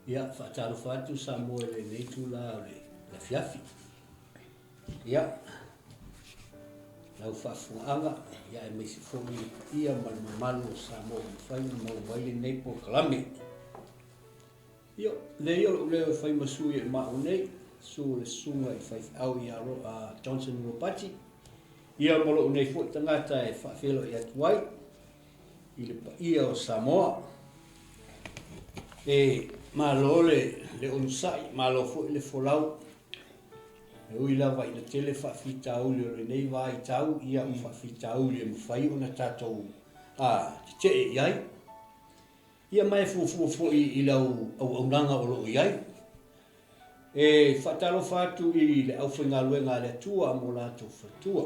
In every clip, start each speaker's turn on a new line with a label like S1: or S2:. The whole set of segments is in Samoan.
S1: Ia, faatalofa atu Samoa i lenei itula o le afiafi. Ia, lau faafofogaaga, ia aemaise foi le paia ma le mamalu o Samoa ua mafai ona maua mai lenei polokalame. Ia, lea ia o lou leo e fai ma sui e maau nei, susu o le susuga i le faifeau ia Johnson Ropati, ia ma lou nei foi tagata e faafeiloai atu ai i le paia o Samoa. E malo le le onosai, malo foi le folau. E ui lava ina tele faafitauli o lenei vaitau, ia o faafitauli e mafai ona tatou tetee i ai. Ia ma e fuafua foi i lau auaunaga o lo o i ai. E faatalofa atu i le aufaigaluega a le Atua ma o latou faletua.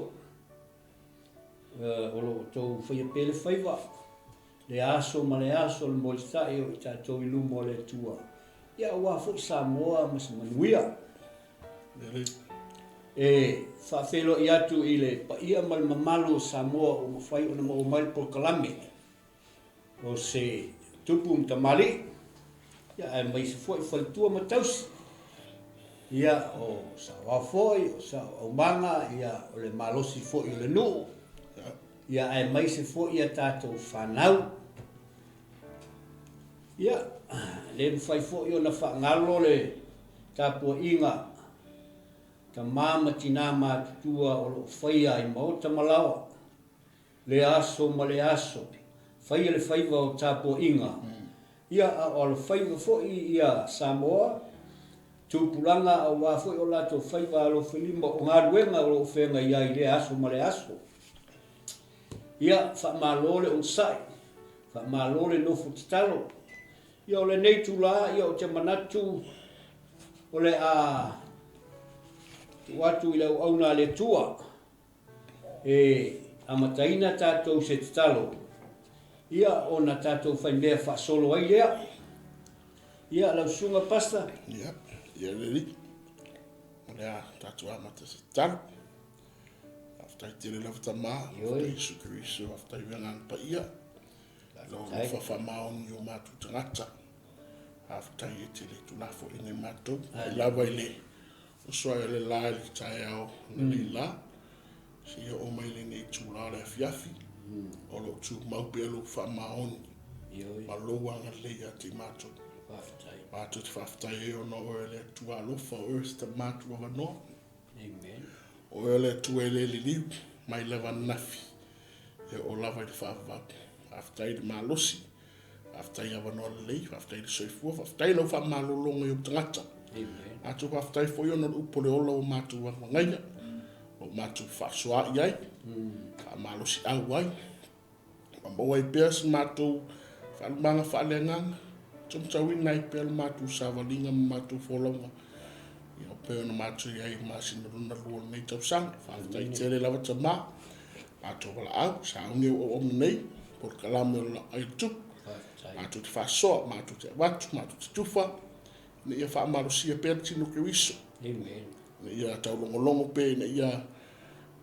S1: O lo o outou faia pea le faiva, le aso ma le aso le molitai o i tatou i luma o le Atua, ia aua foi Samoa ma se manuia. E faafeiloai atu i le paia ma le mamalu o Samoa ua mafai ona maua mai le polokalame. O se tupu ma tamalii, ia aemaise foi faletua ma tausi. Ia o saoao foi, o sao aumaga, ia o le malosi foi o le nuu, ia aemaise foi a tatou fanau. Ia, le mafai foi ona faagalo le tapuaiga tama ma tina matutua o lo o faia i maota ma laoa. Le aso ma le aso, faia le faiva o tapuaiga, ia a o alofaiva foi ia Samoa, tupulaga aua foi o latou faiva alofelima o galuega o lo o feagai ai i lea aso ma le aso. Ia, faamalo le onosai, faamalo le nofo tatalo. Ia o lenei itula, ia ou te manatu o le a tuu atu i le auauna a le Atua. E amataina tatou se tatalo, ia ona tatou faimea faasolo ai lea. Ia lau susuga Pastor.
S2: Ia, ia le alii. O le a tatou amata se tatalo. Faafetai tele lava Tama, faafetai Iesu Keriso, faafetai i le Agaga Paia. Lau alofa faamaoni i o matou tagata. Faafetai e te le tuulafoaiina i matou. Mai lava i le Uso ai o le la i le taeao ananei la, seia oo mai lenei itula o le afiafi, o lo o tumau pea lou faamaoni ma lou agalelei ia te i matou. Matou te faafetai ai ona o oe o le Atua alofa, o oe o se Tama tuavanoa. O oe o le Atua e le liliu mai lava ananafi e oo lava i le faavavau. Faafetai i le malosi Faafetai i avanoa lelei, faafetai i le soifua, faafetai i lau faamalologa i ou tagata. Matou faafetai foi ona o le upu o le ola ua matou alagaia, ua matou fefaasoaai ai, faamalosiau ai, ma maua ai pea se matou faalumaga faaleagaga, taumatauina ai pea le matou savaliga ma matou folauga, ia pei ona matou i ai i le masina lona lua o lenei tausaga. Faafetai tele lava Tama. Matou valaau, sauni au auauna nei, polokalame o le Laau Ai o le Tupu. Matou te faasoa, matou te avatu, matou te tufa, ina ia faamalosia pea le tino o Keriso. Ina ia taulogologo pea, ina ia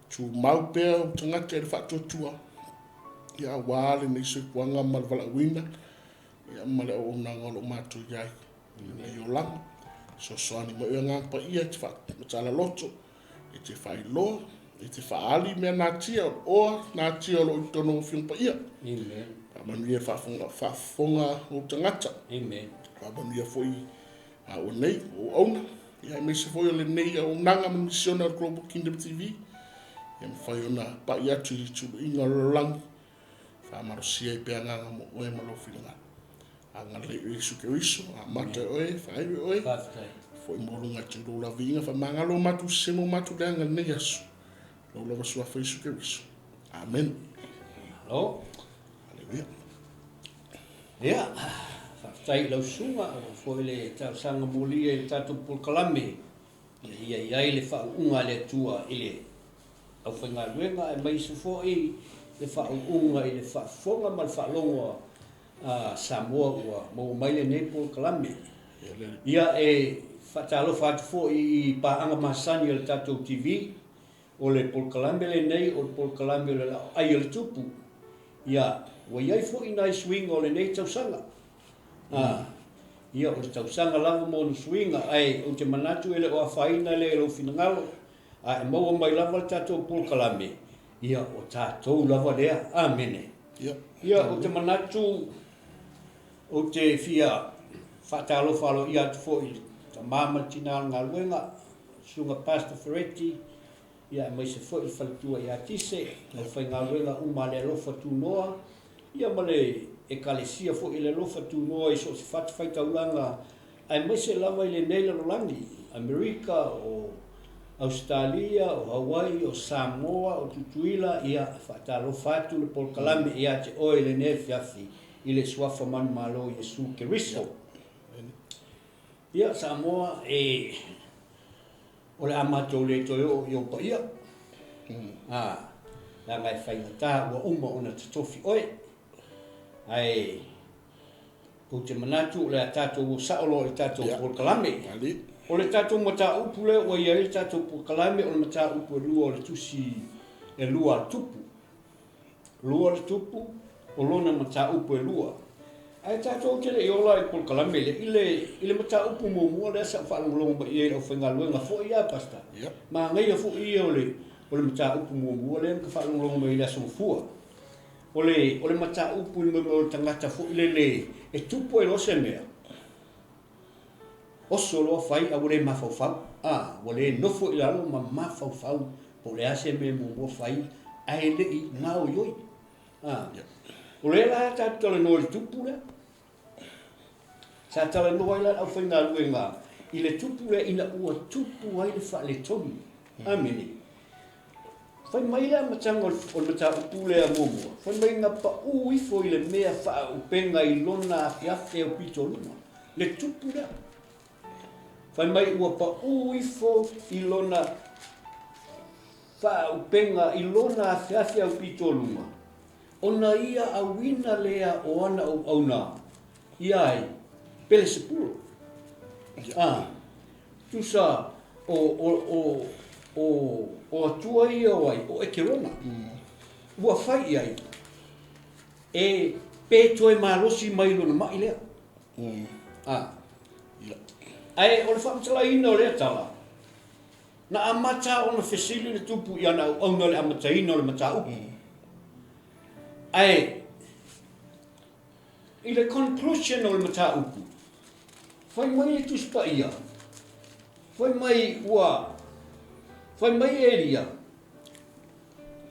S2: tumau pea ou tagata i le faatuatua, ia aua lenei soifuaga ma le valaauina, ia ma le auaunaga o lo o matou i ai i lenei olaga. Fesoasoani mai oe Agaga Paia e te faamatala loto, e te faailoa, e te faaali mea natia, o le oa natia o lo o i totonu o Afioga Paia.
S1: Amen.
S2: Faamanuia le faafofoga o ou tagata.
S1: Amen.
S2: Faamanuia foi maua nei, o ou auna, ia aemaise foi o lenei auaunaga ma le misiona o le Global Kingdom TV, ia mafai ona pai atu i tuluiga o le lalolagi, faamalosia ai pea agaga mo oe ma lou finagalo. Agalelei oe Iesu Keriso, amata e oe, faaiu e oe.
S1: Faafetai.
S2: Foi maualuga atu i lou laviiga, faamagalo o matou sese ma o matou leaga i lenei aso. Lou lava suafa Iesu Keriso. Amen.
S1: Malo.
S2: Aleluia.
S1: Ia, faafetai i lau susuga, aua foi le talosaga molia i le tatou polokalame, ina ia i ai le faauuga a le Atua i le aufaigaluega, aemaise foi le faauuga i le faafofoga ma le faalogo a Samoa ua maua mai lenei polokalame. Ia, e faatalofa atu foi i paaga masani a le tatou TV, o le polokalame lenei o le polokalame o le Laoai o le Tupu. Ia, ua i ai foi nai suiga o lenei tausaga. A, Ia, o le tausaga lava mo ona suiga, ae ou te manatu e le o afaina lea i lou finagalo, a e maua mai lava le tatou polokalame, ia, o tatou lava lea. Amene. Ia, ou te manatu ou te fia faatalofa aloaia atu foi i le tama ma le tina o le galuega, Susuga Pastor Fereti, ia aemaise foi le faletua ia Tise, le aufaigaluega uma a le Alofa Tunoa, ia ma le Ekalesia foi i le Alofa Tunoa i so o se fatafaitaulaga aemaise lava i lenei lalolagi, Amerika, o Ausetalia, o Hawaii, o Samoa, o Tutuila, ia e faatalofa atu le polokalame ia te oe i lenei afiafi i le Suafa Manumalo o Iesu Keriso. Ia Samoa e O le a matou le toe oo i ou paia, ā, leaga e faigata ua uma ona totofi oe. Ae ou te manatu o le a tatou o sao loa i le tatou polokalame. O le tatou mataupu lea ua i ai le tatou polokalame o le mataupu e lua o le tusi e lua a le Tupu. Lua le Tupu, o lona mataupu e lua. Ae tatou te le i ola i le polokalame lea, i le, i le mataupu muamua lea sa ou faalogologo mai i ai i le aufaigaluega foi a Pastor.
S2: Yep.
S1: Manaia foi ia o le, o le mataupu muamua lea na ka faalogologo mai i le Aso Gafua. O le, o le mataupu i le mea o le tagata foi lele e tupu ai loa se mea, Oso loa fai a ua le mafaufau. A, ua le nofo i lalo ma mafaufau po o le a se mea e muamua fai ae le i gaoioi. A, o lea la tatou talanoa i le tupu lea. Sa talanoa ai la le aufaigaluega i le tupu lea ina ua tupu ai le faaletonu. Amene. Fai mai le amataga o le mataupu lea muamua, fai mai na pau ifo i le mea faaupega i lona afeafe aupito luma, le tupu lea. Fai mai ua pau ifo i lona faaupega i lona afeafe aupito luma, ona ia auina lea o ana auauna ia ai Pelesepulo. A, tusa o, o, o, o, o atua ia o ai, o Ekerona. Ua fai i ai, e pe toe malosi mai lona mai lea. A. Ae o le faamatalaina o lea tala, na amata ona fesili le tupu i ana auauna i le amataina o le mataupu. Ae i le conclusion o le mataupu, fai mai le Tusi Paia, fai mai ua, fai mai Elia,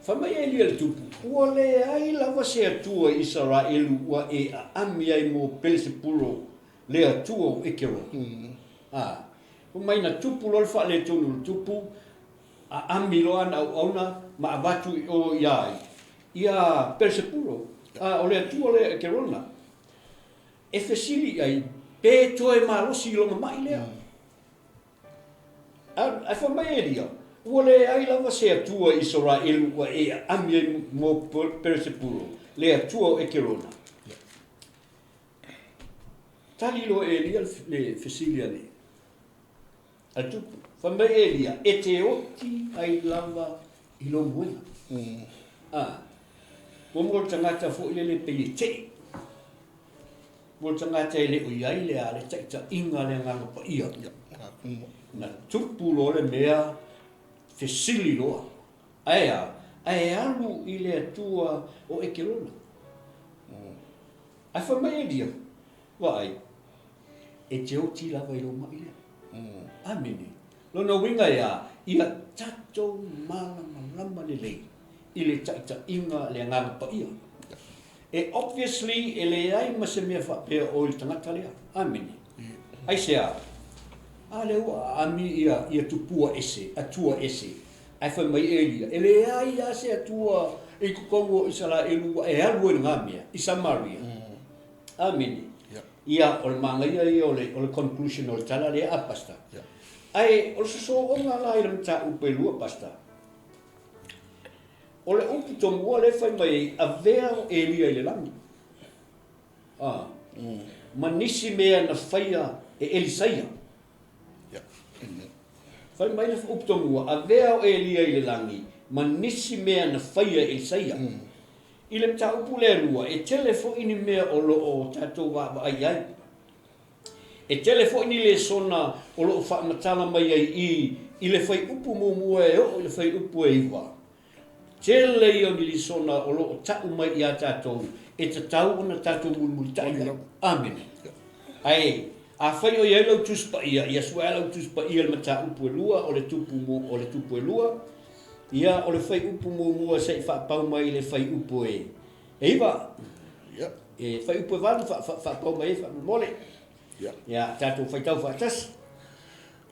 S1: fai mai Elia i le tupu, Ua leai lava se Atua i Isaraelu ua e aami ai mo Pelesepulo le atua o Ekerona. A, fai mai na tupu loa le faaletonu o le tupu, aami loa ana auauna ma avatu i o ia ai, ia Pelesepulo, a o le atua lea Ekerona, e fesili i ai, pe toe malosi i lona mai lea. Ae fai mai Elia, Ua leai lava se Atua i Isaraelu ua e aami ai mo Pelesepulo, le atua o Ekerona. Tali loa Elia le fesili a le tupu. Fai mai Elia, E te oti ai lava i lou moega. A, ua mo le tagata foi lele pei e tee. Mo le tagata e le o i ai le a le taitaiga a le Agaga Paia. Na tupu loa le mea, fesili loa. Ae a? Ae alu i le Atua o Ekerona. Ae fai mai Elia, Vaai, e te oti lava i lou mai lea. Amene. Lona uiga e a? Ia tatou malamalama lelei i le taitaiga a le Agaga Paia. E obviously e leai ma se mea faapea o i le tagata lea. Amene. Aisea? A lea ua aami ia, ia tupua ese, atua ese. Ae fai mai Elia, e leai lava se Atua i totonu o Isaraelu ua e alu ai i lena mea, i Samaria. Amene. Ia, o le manaia ia o le, o le conclusion o le tala lea a Pastor. Ae o le sosooga la i le mataupu e lua, Pastor. O le upu tomua lea e fai mai ai, avea o Elia i le lagi. A, ma nisi mea na faia e Elisaia. Fai mai le upu tomua, avea o Elia i le lagi ma nisi mea na faia e Elisaia. I le mataupu lea lua, e tele foi ni mea o lo o tatou vaavaai i ai. E tele foi ni lesona o lo o faamatala mai ai i i i le fuaiupu muamua e oo i le fuaiupu e 9. Tele ia o ni lesona o lo o tau mai ia tatou e tatau ona tatou mulimulitai i ai. Amene. Ae afai o i ai lau Tusi Paia, ia suea lau Tusi Paia i le mataupu e lua o le tupu o le tupu e lua, ia o le fuaiupu muamua se i faapau mai i le fuaiupu e 9.
S2: Ia.
S1: E fuaiupu e 8 faapau mai ai faamolemole.
S2: Ia.
S1: Ia, tatou faitau faatasi.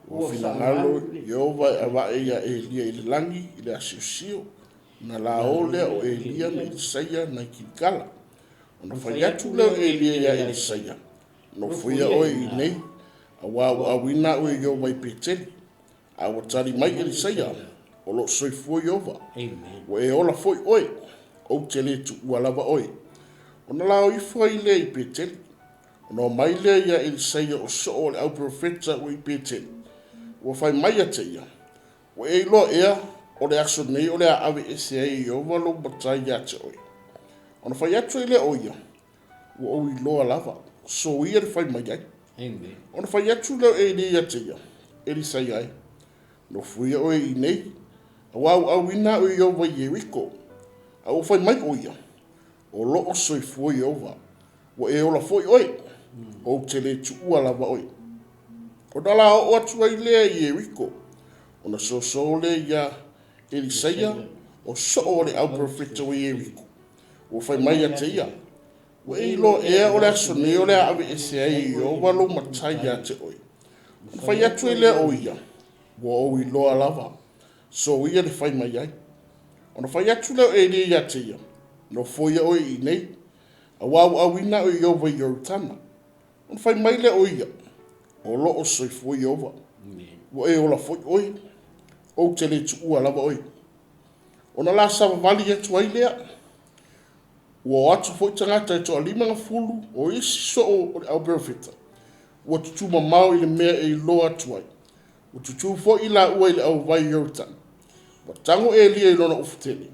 S2: Ua finagalo Ieova e ava'e iā Elia i le lagi i le asiosio, ona lao lea o Elia ma Elisaia nai Kilikala. Ona fai atu lea o Elia iā Elisaia, Nofoia oe i inei, auā ua auina au e Ieova i Peteli. A ua tali mai Elisaia, O lo o soifua Ieova, ua e ola foi oe, ou te lē tuua lava oe. Ona lao ifo ai lea i Peteli. Ona omai lea iā Elisaia o soo o le auperofeta ua i Peteli. Ua fai mai ia te ia, Ua e iloa ea, o le aso nei o le a ave ese ai e Ieova lou matai iā te oe? Ona fai atu ai lea o ia, Ua ou iloa lava, soia le fai mai ai.
S1: Amen.
S2: Ona fai atu lea o Elia ia te ia, Elisaia e, nofoia oe i inei, auā ua auina au e Ieova i Ieriko. A ua fai mai o ia, O lo o soifua Ieova, ua e ola foi oe, ou te lē tuua lava oe. Ona la oo atu ai lea i Ieriko, ona soso lea iā Elisaia, o soo o le auperofeta o Ieriko. Ua fai mai ia te ia, Ua e iloa ea o le aso nei o le a aveese ai e Ieova lou matai iā te oe? Ona fai atu ai lea o ia, Ua ou iloa lava, soia le fai mai ai. Ona fai atu lea o Elia iā te ia, Nofoia oe i inei, auā ua auina au e Ieova i Ioritana. Ona fai mai lea o ia, O lo o soifua Ieova, ua e ola foi oe, ou te lē tuua lava oe. Ona la savavali atu ai lea, ua o atu foi tagata e toalimagafulu o isi soo o le auperofeta, ua tutū mamao i le mea e iloa atu ai, ua tutū foi i laua i le auvai Ioritana. Ua tago Elia i lona ufutele,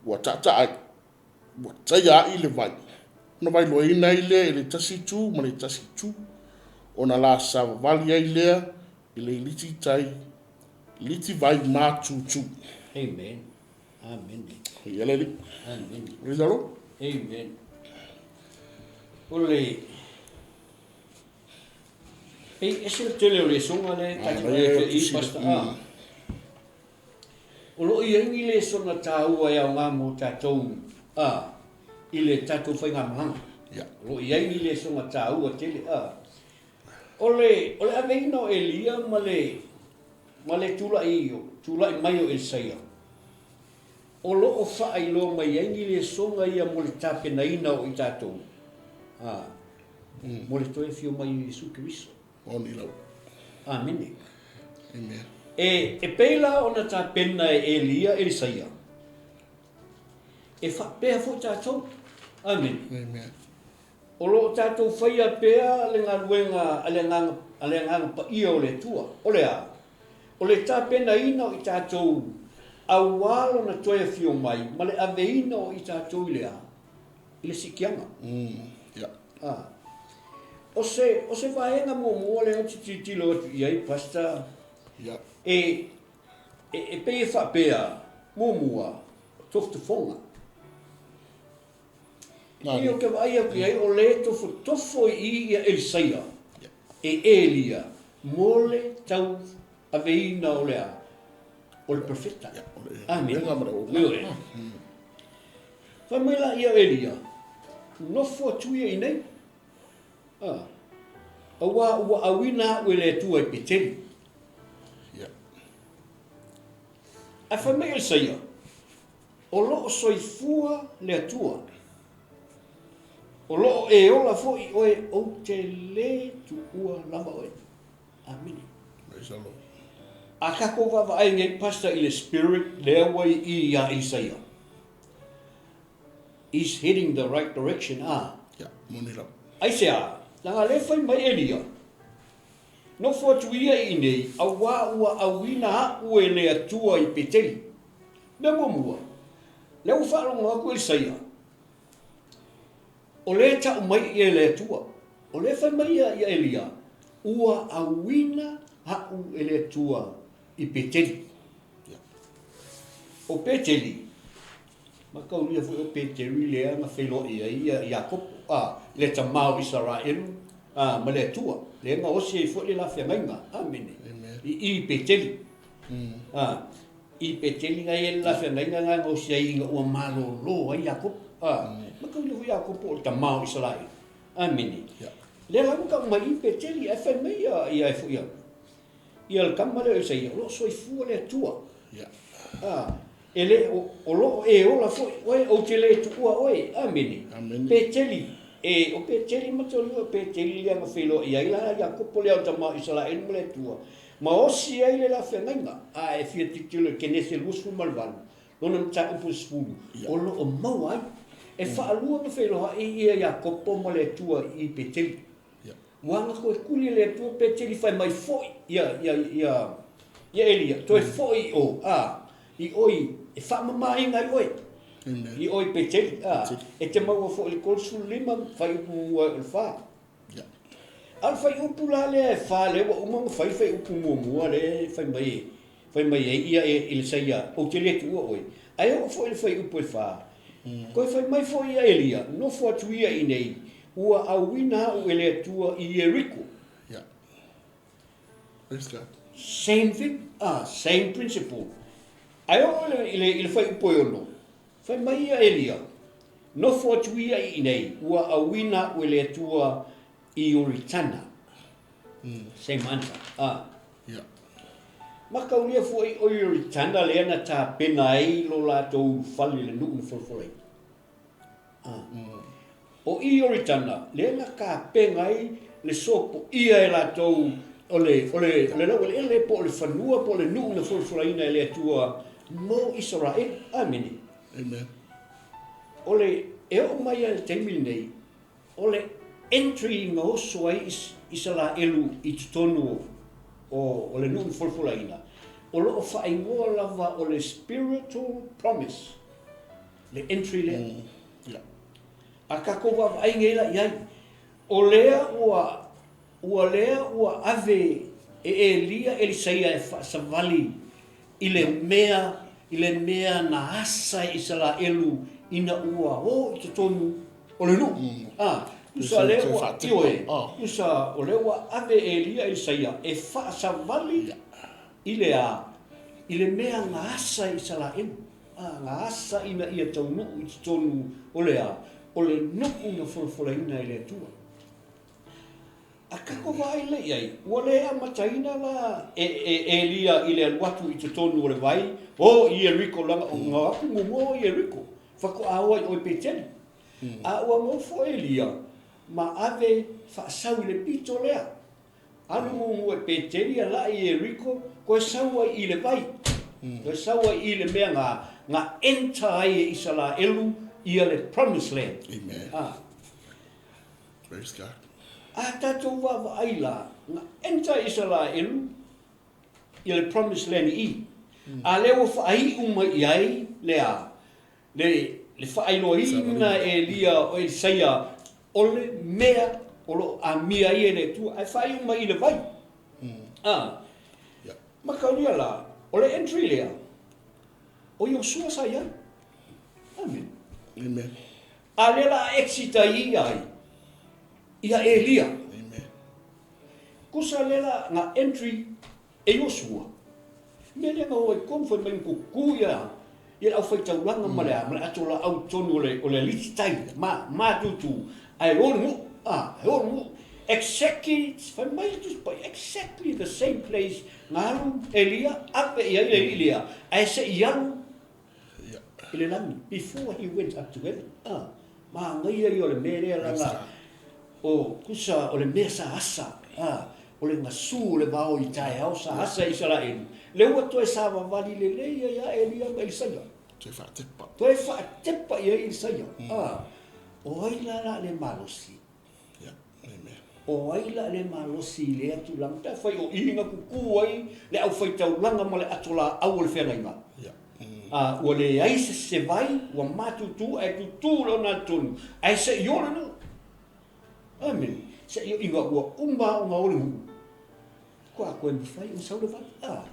S2: ua taataa ai, ua taia ai le vai, ona vailoaina ai lea i le tasi itu ma le tasi itu, ona la savavali ai lea i le liti tai, liti vai matutu.
S1: Amen. Amen.
S2: Ia le Alii.
S1: Amen.
S2: Praise the Lord.
S1: Amen. O le e ese le tele o lesona lea ta te vaai atu i Pastor A. O lo o i ai ni lesona taua e aoga mo tatou a i le tatou faigamalaga.
S2: Yeah.
S1: O lo o i ai ni lesona taua tele a. O le o le aveina o Elia ma le ma le tulai tulai mai o Elisaia, o lo o faailoa mai ai ni lesona ia mo le tapenaina o i tatou a mo le toe afio mai o Iesu Keriso.
S2: Moni lava.
S1: Amene.
S2: Amen.
S1: E e pei la ona tapena e Elia Elisaia, e faapea foi tatou. Amene.
S2: Amen.
S1: O lo o tatou faia pea le galuega a le Agaga, a le Agaga Paia o le Atua. O le a? O le tapenaina o i tatou auā Lona toe afio mai ma le aveina o i tatou i le a? I le siitiaga.
S2: Mm, yeah.
S1: A. O se, o se vaega muamua lea ou te tilotilo atu i ai, Pastor,
S2: Yeah.
S1: e, e, e pei e faapea, muamua, tofotofoga. Pei ou te vaai atu i ai, o lea e tofotofo i i ia Elisaia e Elia mo le tau aveina o le a? O le profeta. Amene. Ioe. Fai mai la ia o Elia, nofo atu ia i nei. A, auā ua auina au e le Atua i Peteli. Ae fai mai Elisaia, O lo o soifua le Atua. O lo o e ola foi oe, ou te lē tuua lava oe. Amene.
S2: Praise the Lord.
S1: A tatou vaavaai nei, Pastor, i le spirit lea ua i i iā Isaia, is heading the right direction, a?
S2: Ia, moni lava.
S1: Aisea? Leaga lea fai mai Elia, Nofo atu ia i inei, auā ua auina aʻu e le Atua i Peteli. Mea muamua, lea ua faalogo atu Elisaia, o lea e tau mai ia e le Atua. O lea e fai mai ia ia Elia, Ua auina a'u e le Atua i Peteli. O Peteli, mataulia foi o Peteli lea na feiloai ai ia Iakopo, a, le tama o Isaraelu, a, ma le Atua, lea na osi ai foi le la feagaiga. Amene. I i Peteli. A, i Peteli na i ai le la feagaiga na na osi ai ina ua malolo ai Iakopo. A, mataulia foi Iakopo o le tama o Isaraelu. Amene. Lea la ua tau mai i Peteli, ae fai mai ia, ia e foi ia, ia le tama lea o Isaia, o lo o soifua le Atua. A, e le, o, o lo o e ola foi oe, ou te le tuua oe. Amene.
S2: Amene.
S1: Peteli, e, o Peteli mataulia o Peteli lea na feiloai ai la Iakopo lea o tama o Isaraelu ma le Atua, ma osi ai le la feagaiga. A e fia tilotilo i Kenese 28, Lona mataupu 10, o lo o maua ai. E faalua ona feiloai ia Iakopo ma le Atua i Peteli. Ua aga toe kuli e le Atua Peteli fai mai foi ia, ia, ia, ia Elia, toe foi i o, a, i oi, e faamamaina ai oe. I o i Peteli, a, e te maua foi i le 35, fuaiupu muamua e o le 4. A o le fuaiupu la lea e 4 lea ua uma ona fai le fuaiupu muamua lea e fai mai e, Fai mai ai ia Elisaia, Ou te le tuua oe. Ae oo foi i le fuaiupu e fa, toe fai mai foi ia Elia, Nofo atu ia i inei, ua auina au e le Atua i Ieriko.
S2: Yeah. Praise God.
S1: Same thing, ah, same principle. Ae oo i le, i le, i le fuaiupu e ono, fai mai ia Elia, Nofo atu ia i inei, ua auina au e le Atua i Ioritana. Same answer. Ah.
S2: Yeah.
S1: Mataulia foi o Ioritana lea na tapena ai lo latou ulufale i le nuu na folafolaina. Ah. O i Ioritana lea na tapena ai le sopoia e latou o le, o le, o le laueleele po o le fanua po o le nuu na folafolaina e le Atua mo Isaraelu. Amene.
S2: Amen.
S1: O le, e oo mai lava i le taimi lenei, O le entry na oso ai Isaraelu i totonu o le nuu folafolaina, o lo o faaigoa lava o le spiritual promise, le entry lea. A tatou vaavaai nei la i ai, o lea ua, ua lea ua ave e Elia Elisaia e faasavali i le mea, i le mea na asa e Isaraelu ina ua o i totonu o le nuu. A, tusa lea ua, ioe, tusa o lea ua ave e Elia Elisaia e faasavali i le a, i le mea na asa e Isaraelu, a, na asa ina ia taunuu i totonu o le a, o le nuu na folafolaina e le Atua. A tatou vaai lea i ai, ua le amataina la e Elia i le alu atu i totonu o le vai o Ieriko leaga o na atu muamua o Ieriko, faatoa o ai i o i Peteli. A ua nofo Elia ma ave faasau i le pito lea. Alu muamua i Peteli alai i Ieriko, toe sau ai i le vai, toe sau ai i le mea na, na enter ai e Isaraelu ia le Promised Land.
S2: Amen.
S1: A.
S2: Praise God.
S1: A tatou vaavaai la, na enter Isaraelu i le Promised Land i i. A lea ua faaiu mai i ai le a? Le, le faailoaina e Elia o Elisaia o le mea o lo o amia ai e le Atua, ae faaiu mai i le vai. A, mataulia la, o le entry lea, o Iosua sa i ai. Amen.
S2: Amen.
S1: A lea la a exit ai ia ai? Ia Elia.
S2: Amen.
S1: Kusa lea la na entry e Iosua. Mea lea na o ai tonu fai mai na tutu ia ia le aufaitaulaga ma le a ma le ato laau tonu o le o le aliti tai ma ma tutu ae o le nuu a e o le nuu exactly fai mai le Tusi Paia exactly the same place na alu Elia ave i ai le alii lea ae se i alu i le lagi, before he went up to heaven. Ah, manaia ia o le mea lea leaga o tusa o le mea sa asa, ah, o le gasu o le vao i taeao sa asa i Isaraelu, lea ua toe savavali lelei ai a Elia ma Elisaia.
S2: Toe faatepa.
S1: Toe faatepa i ai Elisaia. Ah, o ai la la le malosi? O ai la le malosi i lea tulaga pe afai o i na kuku ai le aufaitaulaga ma le ato laau o le feagaiga? A ua leai se se vai, ua matutu ae tutu le ogatotonu, ae se i o le nuu. Amene. Se i o, ina ua uma ona o le nuu. Faatoa toe mafai ona sau le vai. A,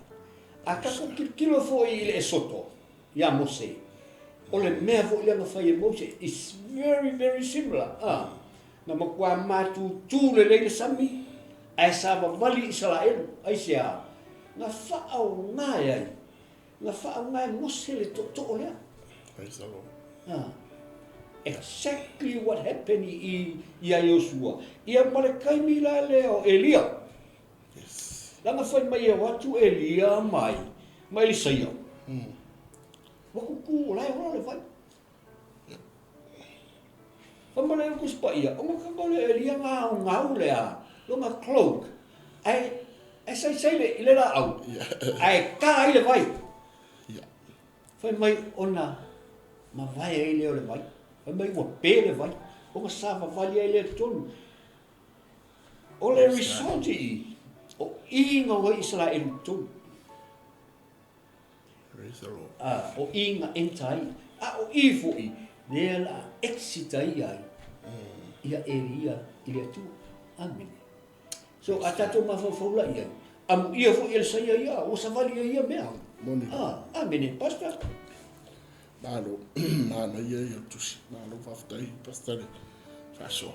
S1: a tatou tilotilo foi i le Esoto ia Mose, o le mea foi lea na fai e Mose, it's very, very similar. A, na matua matutu lelei le sami, ae savavali Isaraelu. Aisea? Na faaaoga e ai? Na faaaoga e Mose le tootoo lea.
S2: Praise the Lord.
S1: A, exactly what happened i ia Iosua. Ia ma le taimi la lea o Elia.
S2: Yes.
S1: Leaga fai mai e o atu Elia mai ma Elisaia. Ua kuku o la e ola le vai. Fai mai le Tusi Paia, ona tago lea o Elia gaogau le a, lona cloak, ae ae saisai le, i le laau, ae ta ai le vai. Fai mai ona mavae ai lea o le vai. Fai mai ua pe le vai, ona savavali ai lea i totonu. O le result i i, o i na o ai Isaraelu i totonu.
S2: Praise the Lord.
S1: A, o i na enter ai. A o i foi, lea la a exit ai ai ia Elia i le Atua. Amene. So, a tatou mafaufau la i ai, amuia foi Elisaia ia, ua savali ai ia mea.
S2: Moni.
S1: A, amene. Pastor.
S2: Malo, manaia ia le tusi. Malo faafetai, Pastor le faasoa.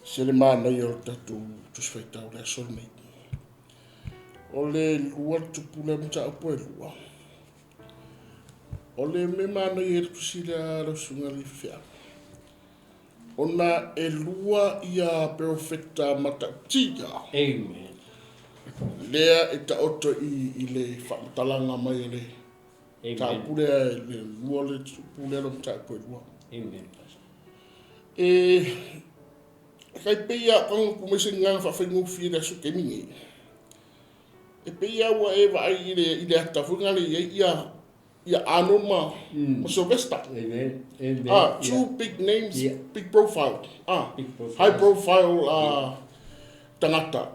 S2: Se le manaia o le tatou tusi faitau le aso lenei. O le lua le tupu lea mataupu e lua. O le mea manaia i le tusi lea lau susuga i le faifeau. Ona e lua ia perofeta matautia.
S1: Amen.
S2: Lea e taoto i le faamatalaga mai o le mataupu lea, le lua le tupu lea le mataupu e lua.
S1: Amen.
S2: E kai pei a kanga ku mai se nganga whawhaingofie le aso kemi nei. E pei a ua e vaai i le ata foi ngale ia ia ia Arnold ma Sylvester.
S1: Amen. Amen.
S2: Two big names,
S1: Yeah.
S2: big profile.
S1: Big profile.
S2: High profile tangata.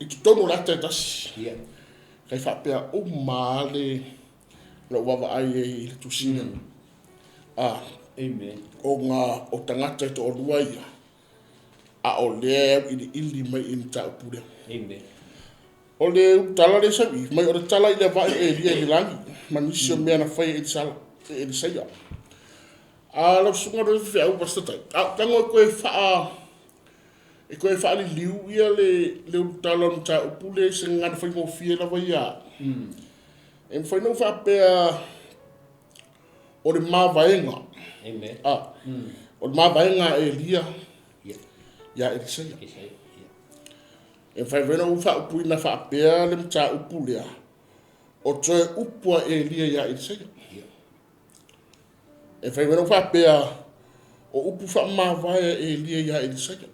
S2: I totonu o le ata e tasi.
S1: Yeah.
S2: Kai whaapea o maale lau wawa ai e i le tusina.
S1: Amen.
S2: O ngā o tangata e to olua ia. A o lea i le ili mai i mataupu lea.
S1: Amen.
S2: O le utala le sau i, mai o le tala i le vae e Elia i le lagi, ma nisi o mea na fai e Elisala, e Elisaia. A lau susuga le feau pastor tai. A o tango e koe whaa, e koe whaaliliu ia le utala o mataupu le se ngana whai ngofie lava ia. E mwhai nau whaapea o le mavaenga.
S1: Amen.
S2: O le mavaenga e Elia.
S1: Yeah.
S2: Ia Elisaia.
S1: Elisaia. Yeah.
S2: E whai wena u whaupu ina whaapea le mataupu lea. O toe upua e Elia ia Elisaia.
S1: Yeah.
S2: E whai wena u whaapea o upu whaamavae e Elia ia Elisaia.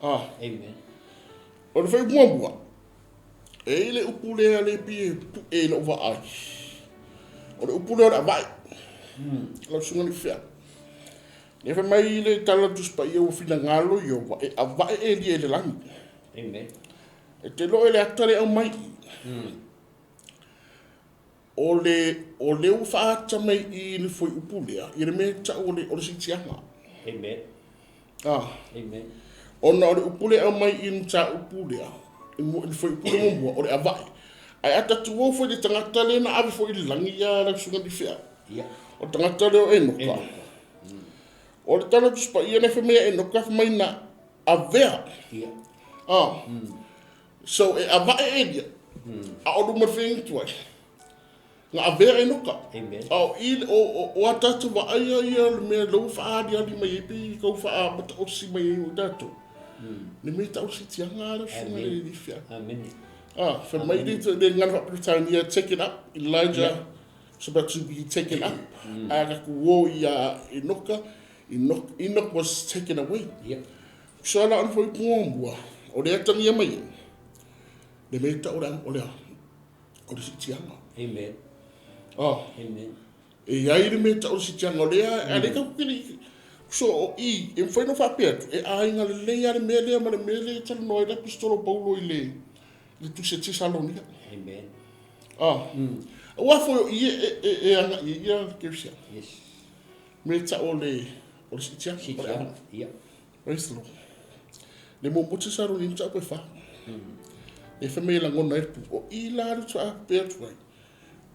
S1: Amen.
S2: O le whai mua mua. E le upu lea le pi e pu e lau vaai. O le upu lea o le avai. Lau sunga ni whia. Le whai mai le tala tuspa ia ua whina ngalo i o wa e avae e Elia i le langi.
S1: Amen.
S2: E te loe le ata le au mai. O le ua whaata mai i le foi upu lea, i le mea tau o le sitianga.
S1: Amen. Amen.
S2: Ona o le upu le au mai i le tau upu lea, i le foi upu le mua, o le avae. Ai ata tuo foi le tangata le na ave foi i le langi ia lau sunga ni whia.
S1: Yeah.
S2: O tangata leo Enoka.
S1: Enoka.
S2: O le tala tuspa ia ne whamea Enoka whamai na avea.
S1: Yeah.
S2: So e avae Elia. A o luma whengi tuai. Nga avea Enoka.
S1: Amen.
S2: A o i o atatu wa aia ia le mea lau whaari ali mai e pe kau whaa mata o si mai e o tatou. Le mea tau si tianga ara sunga le li whia.
S1: Amen.
S2: Wha mai le le ngana wha taken up. Elijah is about to be taken up. A ka kuo ia Enoka. Enoch was taken away.
S1: Yeah.
S2: So ala ona foi pua mua. O le atangia mai e. Le mea tau o le o le o le sitianga.
S1: Amen. Amen.
S2: E iai le mea tau o le sitianga. O lea, a le kau kili. So o i, e mwhai no whapea atu. E a inga le lea le mea lea ma le mea lea tala noa i le apostolo Paulo i le tuse Tesalonika.
S1: Amen.
S2: Ua foi o i e anga i ia kerisia.
S1: Yes.
S2: Mea tau o le o le sitianga.
S1: Sitianga. Yeah.
S2: Praise the Lord. Le muamua Tesalonia mataupu e fa. E fai mai e lagona ai le pulu. O i la le faatoa faapea atu ai,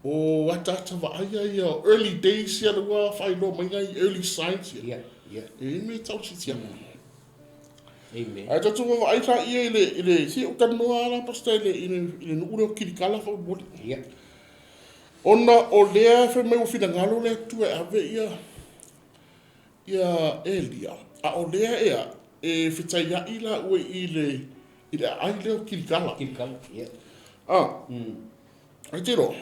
S2: o ataata vaaia ia early days ia lea ua faailoa mai nai early signs ia. E i ai mea e tau siitiaga.
S1: Amen.
S2: Ae tatou vaavaai la ia i le, i le, se ou talanoa lava la Pastor i le, i le, i le nuu lea o Kilikala faamolemole. Ona o lea fai mai ua finagalo le Atua e ave ia, ia Elia, a o lea ea e fetaiai laua i le, i le aai lea o Kilikala.
S1: Kilikala, ia.
S2: A, ae te iloa,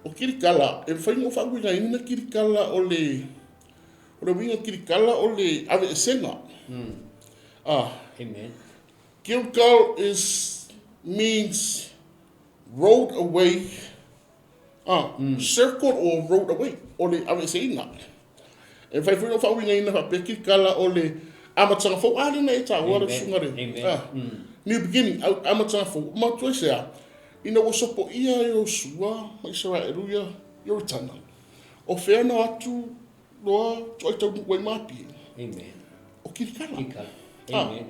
S2: o Kilikala, e mafai ona ou faauigaina Kilikala o le, o le uiga o Kilikala o le aveesega. A.
S1: Amen.
S2: Gilgal is means road away, a, circle or road away, o le aveeseina. E mafai foi ona faauigaina faapea Kilikala o le amataga fou. A lea na e taua lau susuga le, a, new beginning, amataga fou. Matua i se a? Ina ua sopoia e Iosua ma Isaraelu ia Ioritana, o fea na o atu loa toai taunuu ai ma Apia?
S1: Amen.
S2: O Kilikala.
S1: Kilikala. Amen.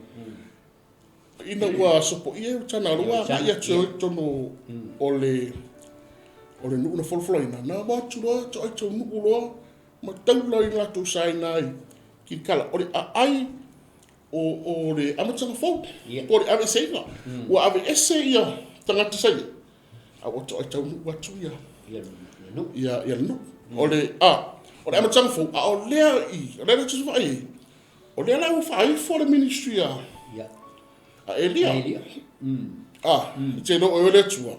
S2: Ina ua sopoia Ioritana, o lea ua agai atu e o i totonu o le o le nuu na folafolaina, na o atu loa toai taunuu loa ma taula i latou sa i ina i Kilikala. O le aai o le amataga fou, po o le aveeseina. Ua aveese ia tagata sa i ai, a ua toai taunuu atu ia le nuu. O le o le amataga fou, a o lea i, o lea la tatou te vaai i ai, o lea la ua faaifo le ministry a Elia. A, e te iloa o oe le Atua.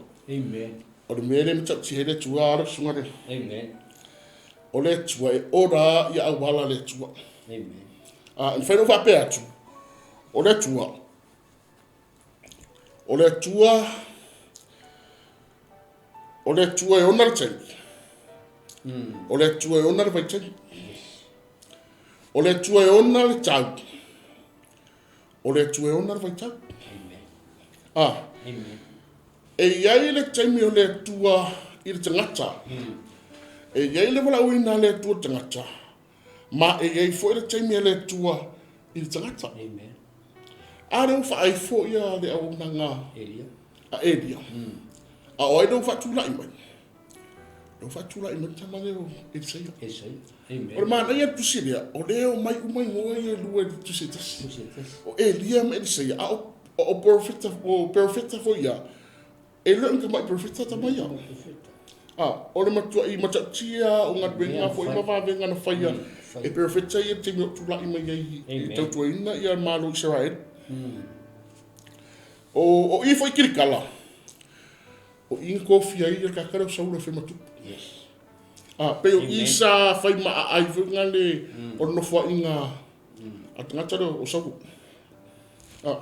S2: O le mea lea e matautia ai le Atua, lau susuga lea. O le Atua e ora ia auala le Atua. A, e mafai ona ou faapea atu, o le Atua, o le Atua, o le Atua e ona le taimi. O le Atua e ona le vaitaimi. O le Atua e ona le tau. O le Atua e ona le vaitau. A, e i ai le taimi o le Atua i le tagata. E i ai le valaauina a le Atua i le tagata, ma e i ai foi le taimi a le Atua i le tagata. A lea ua faaifo ia le auaunaga a Elia, a o ai lea ua faatulai mai? Lea ua faatulai mai le tama lea o Elisaia. O le manaia o le tusi lea, o lea e omai uma igoa ia e lua i le tusi e tasi. O Elia ma Elisaia, a o perofeta, o perofeta foi ia, e le o ni tamai perofeta tama ia. A, o le matuai matautia o galuega foi ma vavega na faia e perofeta ia i le taimi o tulai mai ai e tautuaina ia Malo o Isaraelu. O i foi Kilikala, o i na tofia ai le tagata lea o Saula e fai ma tupu. A, pei o i sa fai ma aai foi na le o le nofoaiga a le tagata lea o Saula. A,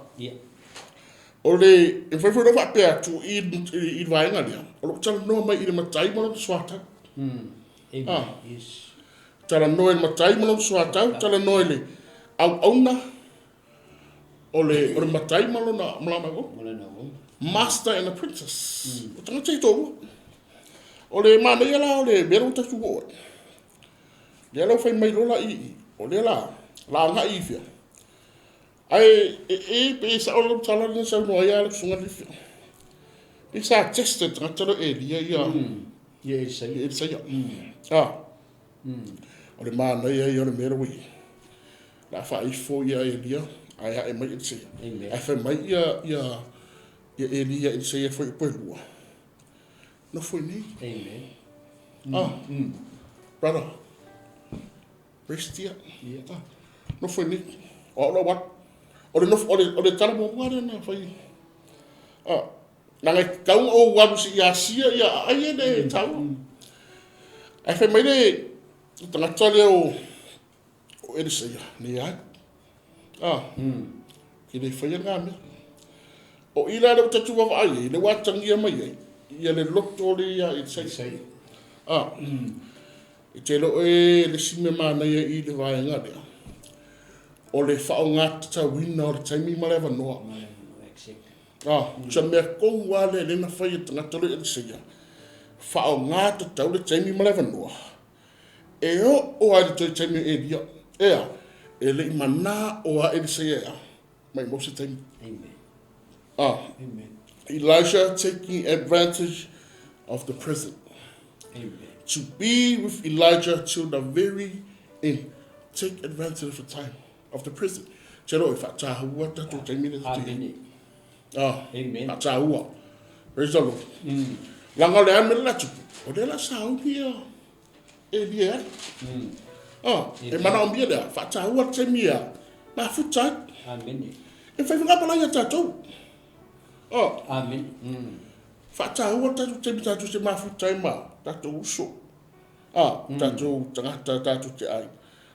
S2: o le, e mafai foi ona faapea atu i le vaega lea, o lo o talanoa mai i le matai ma lona soatau. A, talanoa i le matai ma lona soatau, talanoa i le auauna, o le, o le matai ma lona, ma lana auauna. Master and apprentice. O tagata ia e toalua. O le manaia la o le mea lea ua tatou oo ai, lea la ua fai mai loa la i i, o lea la, la agai i fea? Ae e, e, pe sao lau tala lea na saunoa ai lau susuga Lifia. Pe sa test e le tagata lea o Elia ia,
S1: Ia Elisaia.
S2: ia Elisaia. Ah. O le manaia ia o le mea lea ua i ai. O le a faaifo ia Elia ae ae mai Elisaia.
S1: Amen.
S2: Ae fai mai ia, ia, ia Elia ia Elisaia foi upu e lua. Nofo i inei.
S1: Amen.
S2: Ah. Brother. Rest ia. Ah. Nofo i inei. O au la ua alu. O le nofo, o le, o le tala muamua lea na fai. Ah. Leaga e tatau ona ou alu se i asia ia aai e le taua. Ae fai mai le tagata lea o o Elisaia, leai. Ah, e le faia lena mea. O i la lea ua tatou vaavaai ai, lea ua atagia mai ai, ia le loto lea ia Elisaia. Ah, e te iloa e le isi mea manaia i le vaega lea, o le faaaoga tatauina o le taimi ma le avanoa. Ah, o se mea tonu lava lea lea na fai e le tagata lea o Elisaia, faaaoga tatau le taimi ma le avanoa, e oo lava i le toe taimi o Elia. Ea, e le i manao lava Elisaia e a. Maumau se taimi.
S1: Amen.
S2: Ah.
S1: Amen.
S2: Elisha taking advantage of the present.
S1: Amen.
S2: To be with Elijah till the very end. Take advantage of the time, of the present. Te roa, whaatahua tatou taimi le tatou.
S1: Amen.
S2: Ah,
S1: Amen.
S2: Whaatahua. Praise the Lord. Langa o le ame le latupu, o le la sauni ia e lia ai. Ah, e mana o mia lea, whaatahua le taimi ia, mafuta ai.
S1: Amen.
S2: E whai whakapala ia tātou. Oh.
S1: Amen.
S2: Whaatahua tātou taimi tātou te mafuta ai ma, tātou uso. Ah, tātou tangata, tātou te ai.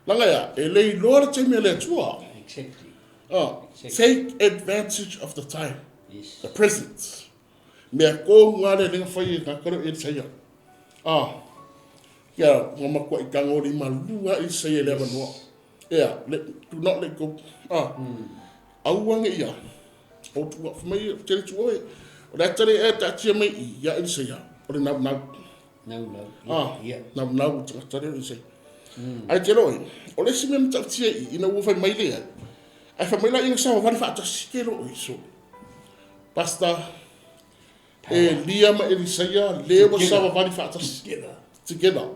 S2: Langa ia, e lei loa le taimi a le Atua.
S1: Exactly.
S2: Ah,
S1: Exactly.
S2: take advantage of the time.
S1: Yes.
S2: The present. Mea ko ngā le lenga whai e ngā karo e saia. Ah, kia ngā makua i kangori ma lua i saia le avanoa. Ea, let, do not let go. Ah, auange ia. O tua, whamai, tere tua e. O le atare e tātia mai i ia i saia. O le nau nau.
S1: Nau nau.
S2: Ah,
S1: Yeah.
S2: nau nau tangata reo i saia. Ai te roe, o le si mea matautia i, ina ua whai mai lea. Ai whai mai la inga sawa wari whaatasi ke roe. So, Pastor, Elia ma Elisaia, le wa sawa wari whaatasi.
S1: Together.
S2: Together.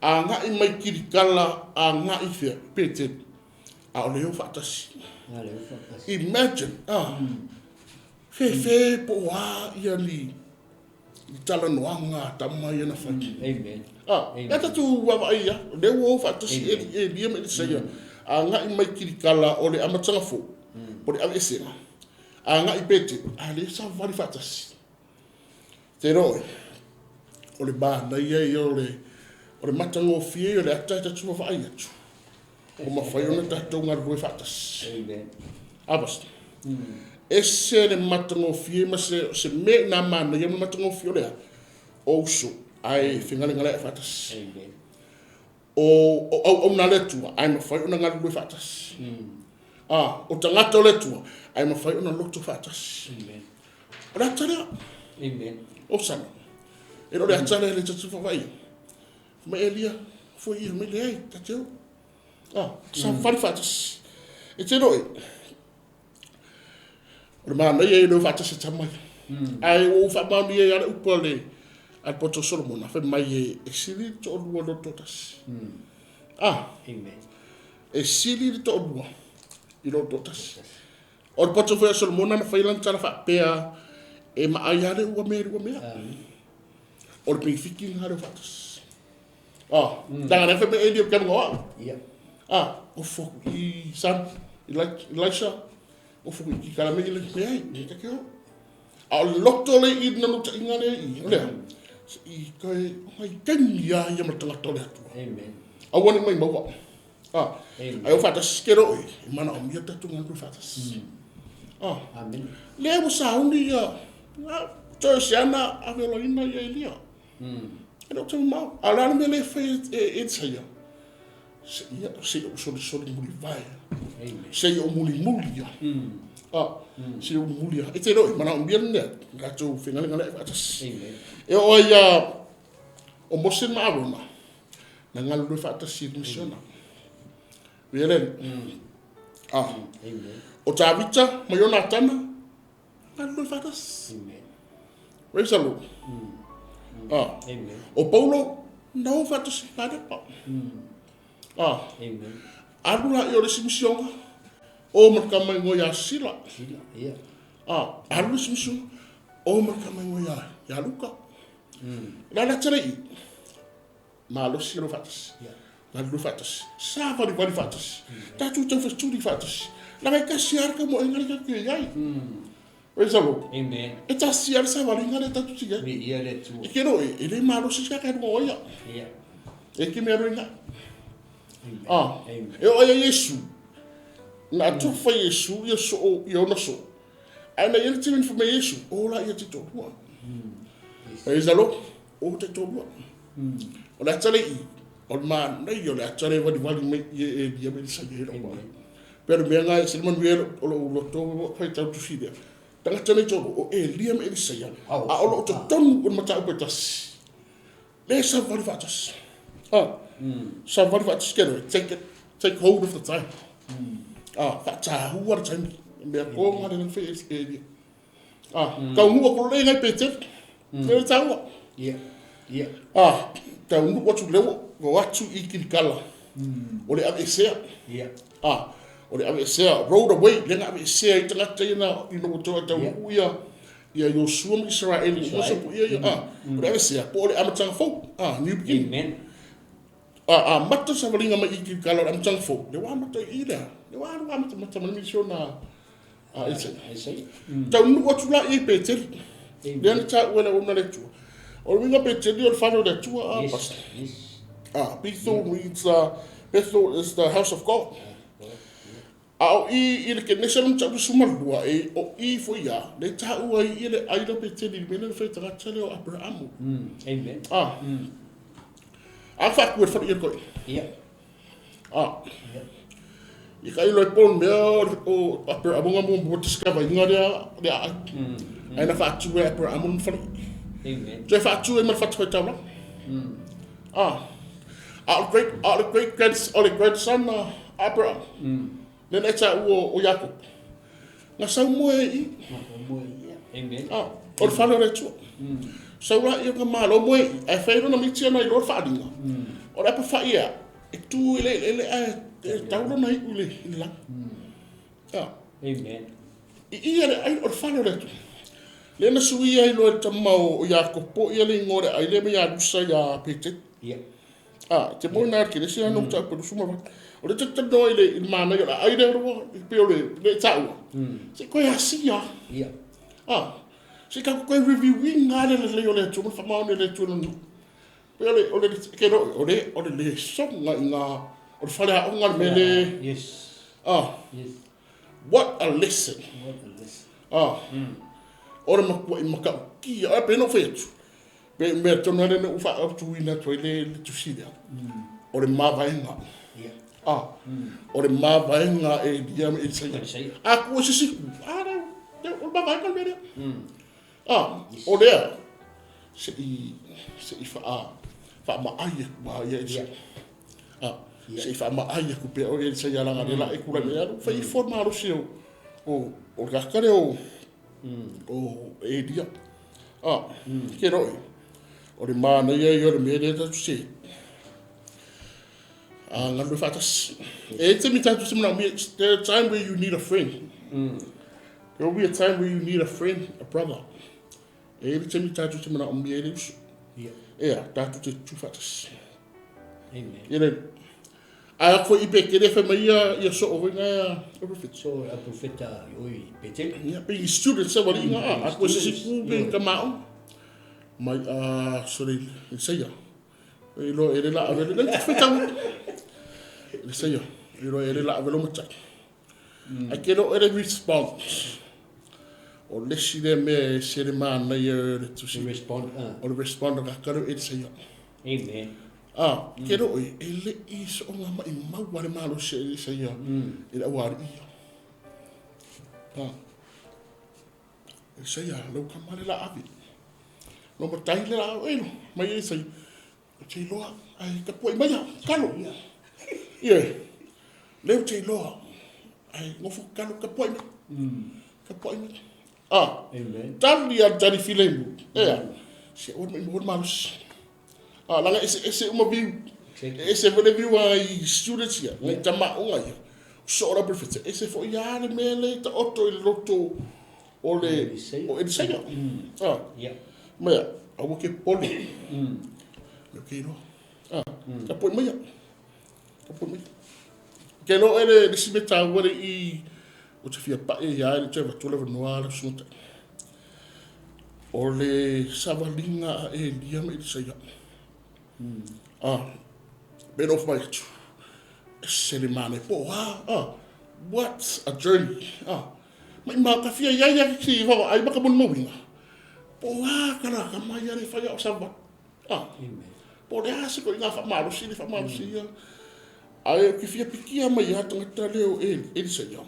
S2: A ngai mai kirikala, a ngai whia, pete. A o leo whaatasi.
S1: A leo whaatasi.
S2: Imagine, ah, whe whe po a ia ni, i tala noanga tama ia na whai.
S1: Amen.
S2: Ah,
S1: Amen.
S2: e tatu wawa ai ia, leo o whaatasi Elia ma Elisaia. A ngai mai kirikala o le amatanga fo, o le awe esera. A ngai pete, a le sa wari whaatasi. Te roe, o le māna ia ia o le matango fie o le ata e tatu wawa ai atu. O mawhai ona tātou ngā rue whaatasi.
S1: Amen.
S2: Abas. Ese le matango fie ma se me nā māna ia ma matango fie o lea. O uso, ai whingalengale e whaatasi.
S1: Amen.
S2: O au au nā le atua, ai mawhai ona ngā rue whaatasi. Ah, o tangata o le atua, ai mawhai ona loto whaatasi.
S1: Amen.
S2: O le ata lea.
S1: Amen.
S2: O sana. E le ata lea le tatu whawai. Mai Elia, fo ia mai le ai, tateu. Ah, sa whare whaatasi. E te roe. O le māna ia i leo whaatasi tamai. Ai o whaamaoni ia ara upa le a le poto Solomon. A whai mai e sili le to'olua loto tasi. Ah.
S1: Amen.
S2: E sili le to'olua i loto tasi. O le poto whai a Solomon ana whai lan tala whaapea e maai ale ua mea ua mea. O le pingifiki ngā reo whaatasi. Ah, tanga nei whai mai e lio kia mga oa.
S1: Yeah.
S2: Ah, o foku i Sam, Elisha, o foku i kikara me i le mea ai, ne take o. A o le loto le i nanu ta inga le i, o lea, i koe, o ngai kengi a ia matangata o le atua.
S1: Amen.
S2: A wani mai maua. Ah,
S1: Amen.
S2: ai o whaatasi kero e, i mana o mia tatu ngā reo whaatasi. Ah.
S1: Amen.
S2: Lea wa sauni ia, toe se ana a velo ina ia Elia. E leo te mau. A le ana mea le whai e tsaia. Se ia, se ia o soli soli muli vai.
S1: Amen.
S2: Se ia o muli muli ia. Ah, se ia o muli ia. E te roe, mana o mia nea, rātou whengalenga lea whaatasi.
S1: Amen.
S2: E o ia, o Mose ma Arona, na ngalo lue whaatasi i misiona. Wea Ah.
S1: Amen.
S2: O Tavita, ma iona atana, ngalo lue whaatasi.
S1: Amen.
S2: Praise the Lord. Ah.
S1: Amen.
S2: O Paulo, na o whaatasi pārepa. Ah.
S1: Amen.
S2: Alu la i o le simisionga, o marka mai ngoi a Sila.
S1: Sila, yeah.
S2: Ah, alu le simisionga, o marka mai ngoi a Luka. La la tere i, malosi lo whaatasi.
S1: Yeah.
S2: La lu whaatasi. Sa wari wari whaatasi. Tātou tau whasturi whaatasi. La ngai kasi arka mo engari ka kia iai. Praise the Lord.
S1: Amen.
S2: E tā si ara sa wari ngare tātou tia.
S1: Me ia le tua.
S2: E kero e, e le malosi ka kai runga oia.
S1: Yeah.
S2: E ki mea roinga.
S1: Amen.
S2: Ah.
S1: Amen.
S2: E o ia Yesu. Nā tuwha Yesu, ia so, ia ona so. Ai na ia le timin whamai Yesu, o la ia te tōrua. Praise the Lord. O te tōrua. O le atare i, o le mānei, o le atare wari wari mai i e ia me sa i e roa. Pero mea ngai, se le manu e o lo loto whai tau tusi lea. Tangata nei tōru, o e lia me Elisa ia. A o lo o te tonu o le matau pe tasi. Le sa wari whaatasi. Ah, sa wari whaatasi kero, take it, take hold of the time. Faataua le taimi. Mea koga le fai e Taunuu atu loa nai Peteli. Le taua.
S1: Ia. Ia.
S2: Taunuu atu lea ua atu i Kilikala. O le aveesea.
S1: Ia.
S2: O le aveesea, rolled away, lea na aveesea ai tagata ia na ina ua toe taunuu ia ia Iosua ma Isaraelu uma sopoia ia. O le aveesea po o le amataga fou. New beginning.
S1: Amen.
S2: Amata le savaliga mai i Kilikala o le amataga fou, lea ua amata i i lea. Lea ua alu amatamata ma le misiona a Isaia. Taunuu atu la i Peteli. Lea na taua e le auauna a le Atua. O le uiga Peteli o le fale o le Atua.
S1: Yes. Yes.
S2: Bethel means Bethel is the house of God. A o i i le Kenese lona mataupu 12, e o i foi ia, lea e taua ai i le ai la Peteli i le mea lea na fai e tagata lea o Aperaamu.
S1: Amen.
S2: A faatu e le fale ia koe.
S1: Ia.
S2: I ka ilo e pon mea o Aperaamu nga mua discover inga lea le aai. Ai na faatu e Aperaamu na fale.
S1: Amen.
S2: Toe faatu e ma le fatu fai taulaga. A o le great, a o le great grand, o le grandson a Abraham. Lea na e taua o Iakopo. Na sau moe ai i.
S1: Na sau moe i, ia. Amen.
S2: O le fale o le Atua. Sau la ia ka malo moe i. Ae fai lona miti ana i loa le faaaliga. O le apawhai ea, e tu i le eleele ae e tau lona iu i le lagi.
S1: Amen.
S2: I ia le ai o le fale o le Atua. Lea na suia ai loa e le tama o Iakopo ia le igoa o le ai lea mai ia Lusa ia Peteli.
S1: Ia.
S2: Te moe na kerese ana o tau pelusu ma O le talanoa i le manaia o le aai lea loa, pei o le le taua. Se koe asia.
S1: Ia.
S2: Se ka koe reviewing le lelei o le Atua ma le faamaoni o le Atua i lona nuu. Pei o le o le ke lo o le o le lesoga i ngā o le fale aoga le mea le.
S1: Yes. Yes.
S2: What a lesson.
S1: What a lesson.
S2: O le matua'i matautia. A pei ona ou fai atu, pe mea tonu lava lea na ou faaautuina atu ai le tusi lea, o le mavaega. O le mavaega a Elia ma Elisaia. A tuu e se isi itu, a lea, o le mavaega le mea lea. O lea, se i, se i faamaai atu lava ia Elisaia. Se i faamaai atu pea oe Elisaia leaga o lea o le a e tulai mai alu fai ifo le malosi o le tagata lea o Elia. Ke loe, o le manaia ia o le mea lea tatou te galulue faatasi. E i ai taimi tatou te manaomia, there a time where you need a friend. There will be a time where you need a friend, a brother. E i ai le taimi tatou te manaomia ai le uso. Ea, tatou te tutu faatasi.
S1: Amen.
S2: Ia le, ae a foi i Petele fai mai ia, ia soo foi na ia profeta.
S1: So a profeta oi Petele.
S2: Ia, pe i students sa wali inga a, a koe se siku pe ka mao. Mai a, sorry, Isaia. E loa e le la ave le, le fai tau. Isaia, e loa e le la ave lo matai. Ai ke lo e le response. O le isi lea mea e se le manaia o le tusi.
S1: Respond,
S2: O le respond ka karo e Isaia.
S1: Amen.
S2: Ke lo e, e le i soonga mai maua le malosi e Isaia i le aualii ia. Isaia, lau kama le la ave. Lo matai le la ave, lo, mai e Isaia. Ou te iloa, ai tapuai mai au, kalo. Ia, lea ou te iloa, ai nofo kalo, tapuai mai. Tapuai mai.
S1: Amen.
S2: Tali a le tali filemu. Ea, se aua ne i maua le malosi. Leaga eseese uma viu.
S1: Exactly.
S2: E ese foi le viu a i students ia, nai tamaoga ia. Soo la prefect, ese foi lava le mea lea e taoto i le loto o le o Elisaia. Ma ia, aua ke pole. Lea ou te iloa. Tapuai maia. Tapuai maia. Ou te iloa oe le isi mea taua le i ou te fia pai ai lava i le toe avatu o le avanoa lau susuga tai. O le savaliga a Elia ma Elisaia. Pei ona ou fai atu, ese le manaia, po o a, what a journey. Maimau ka fia iai a ki vaavaai ma ka molimauina, po o a ka la kama ia le fai a o savali. Po o le a se koiga faamalosi le faamalosi ia. Ae ou te fia pikia mai lava tagata lea o Elisaia,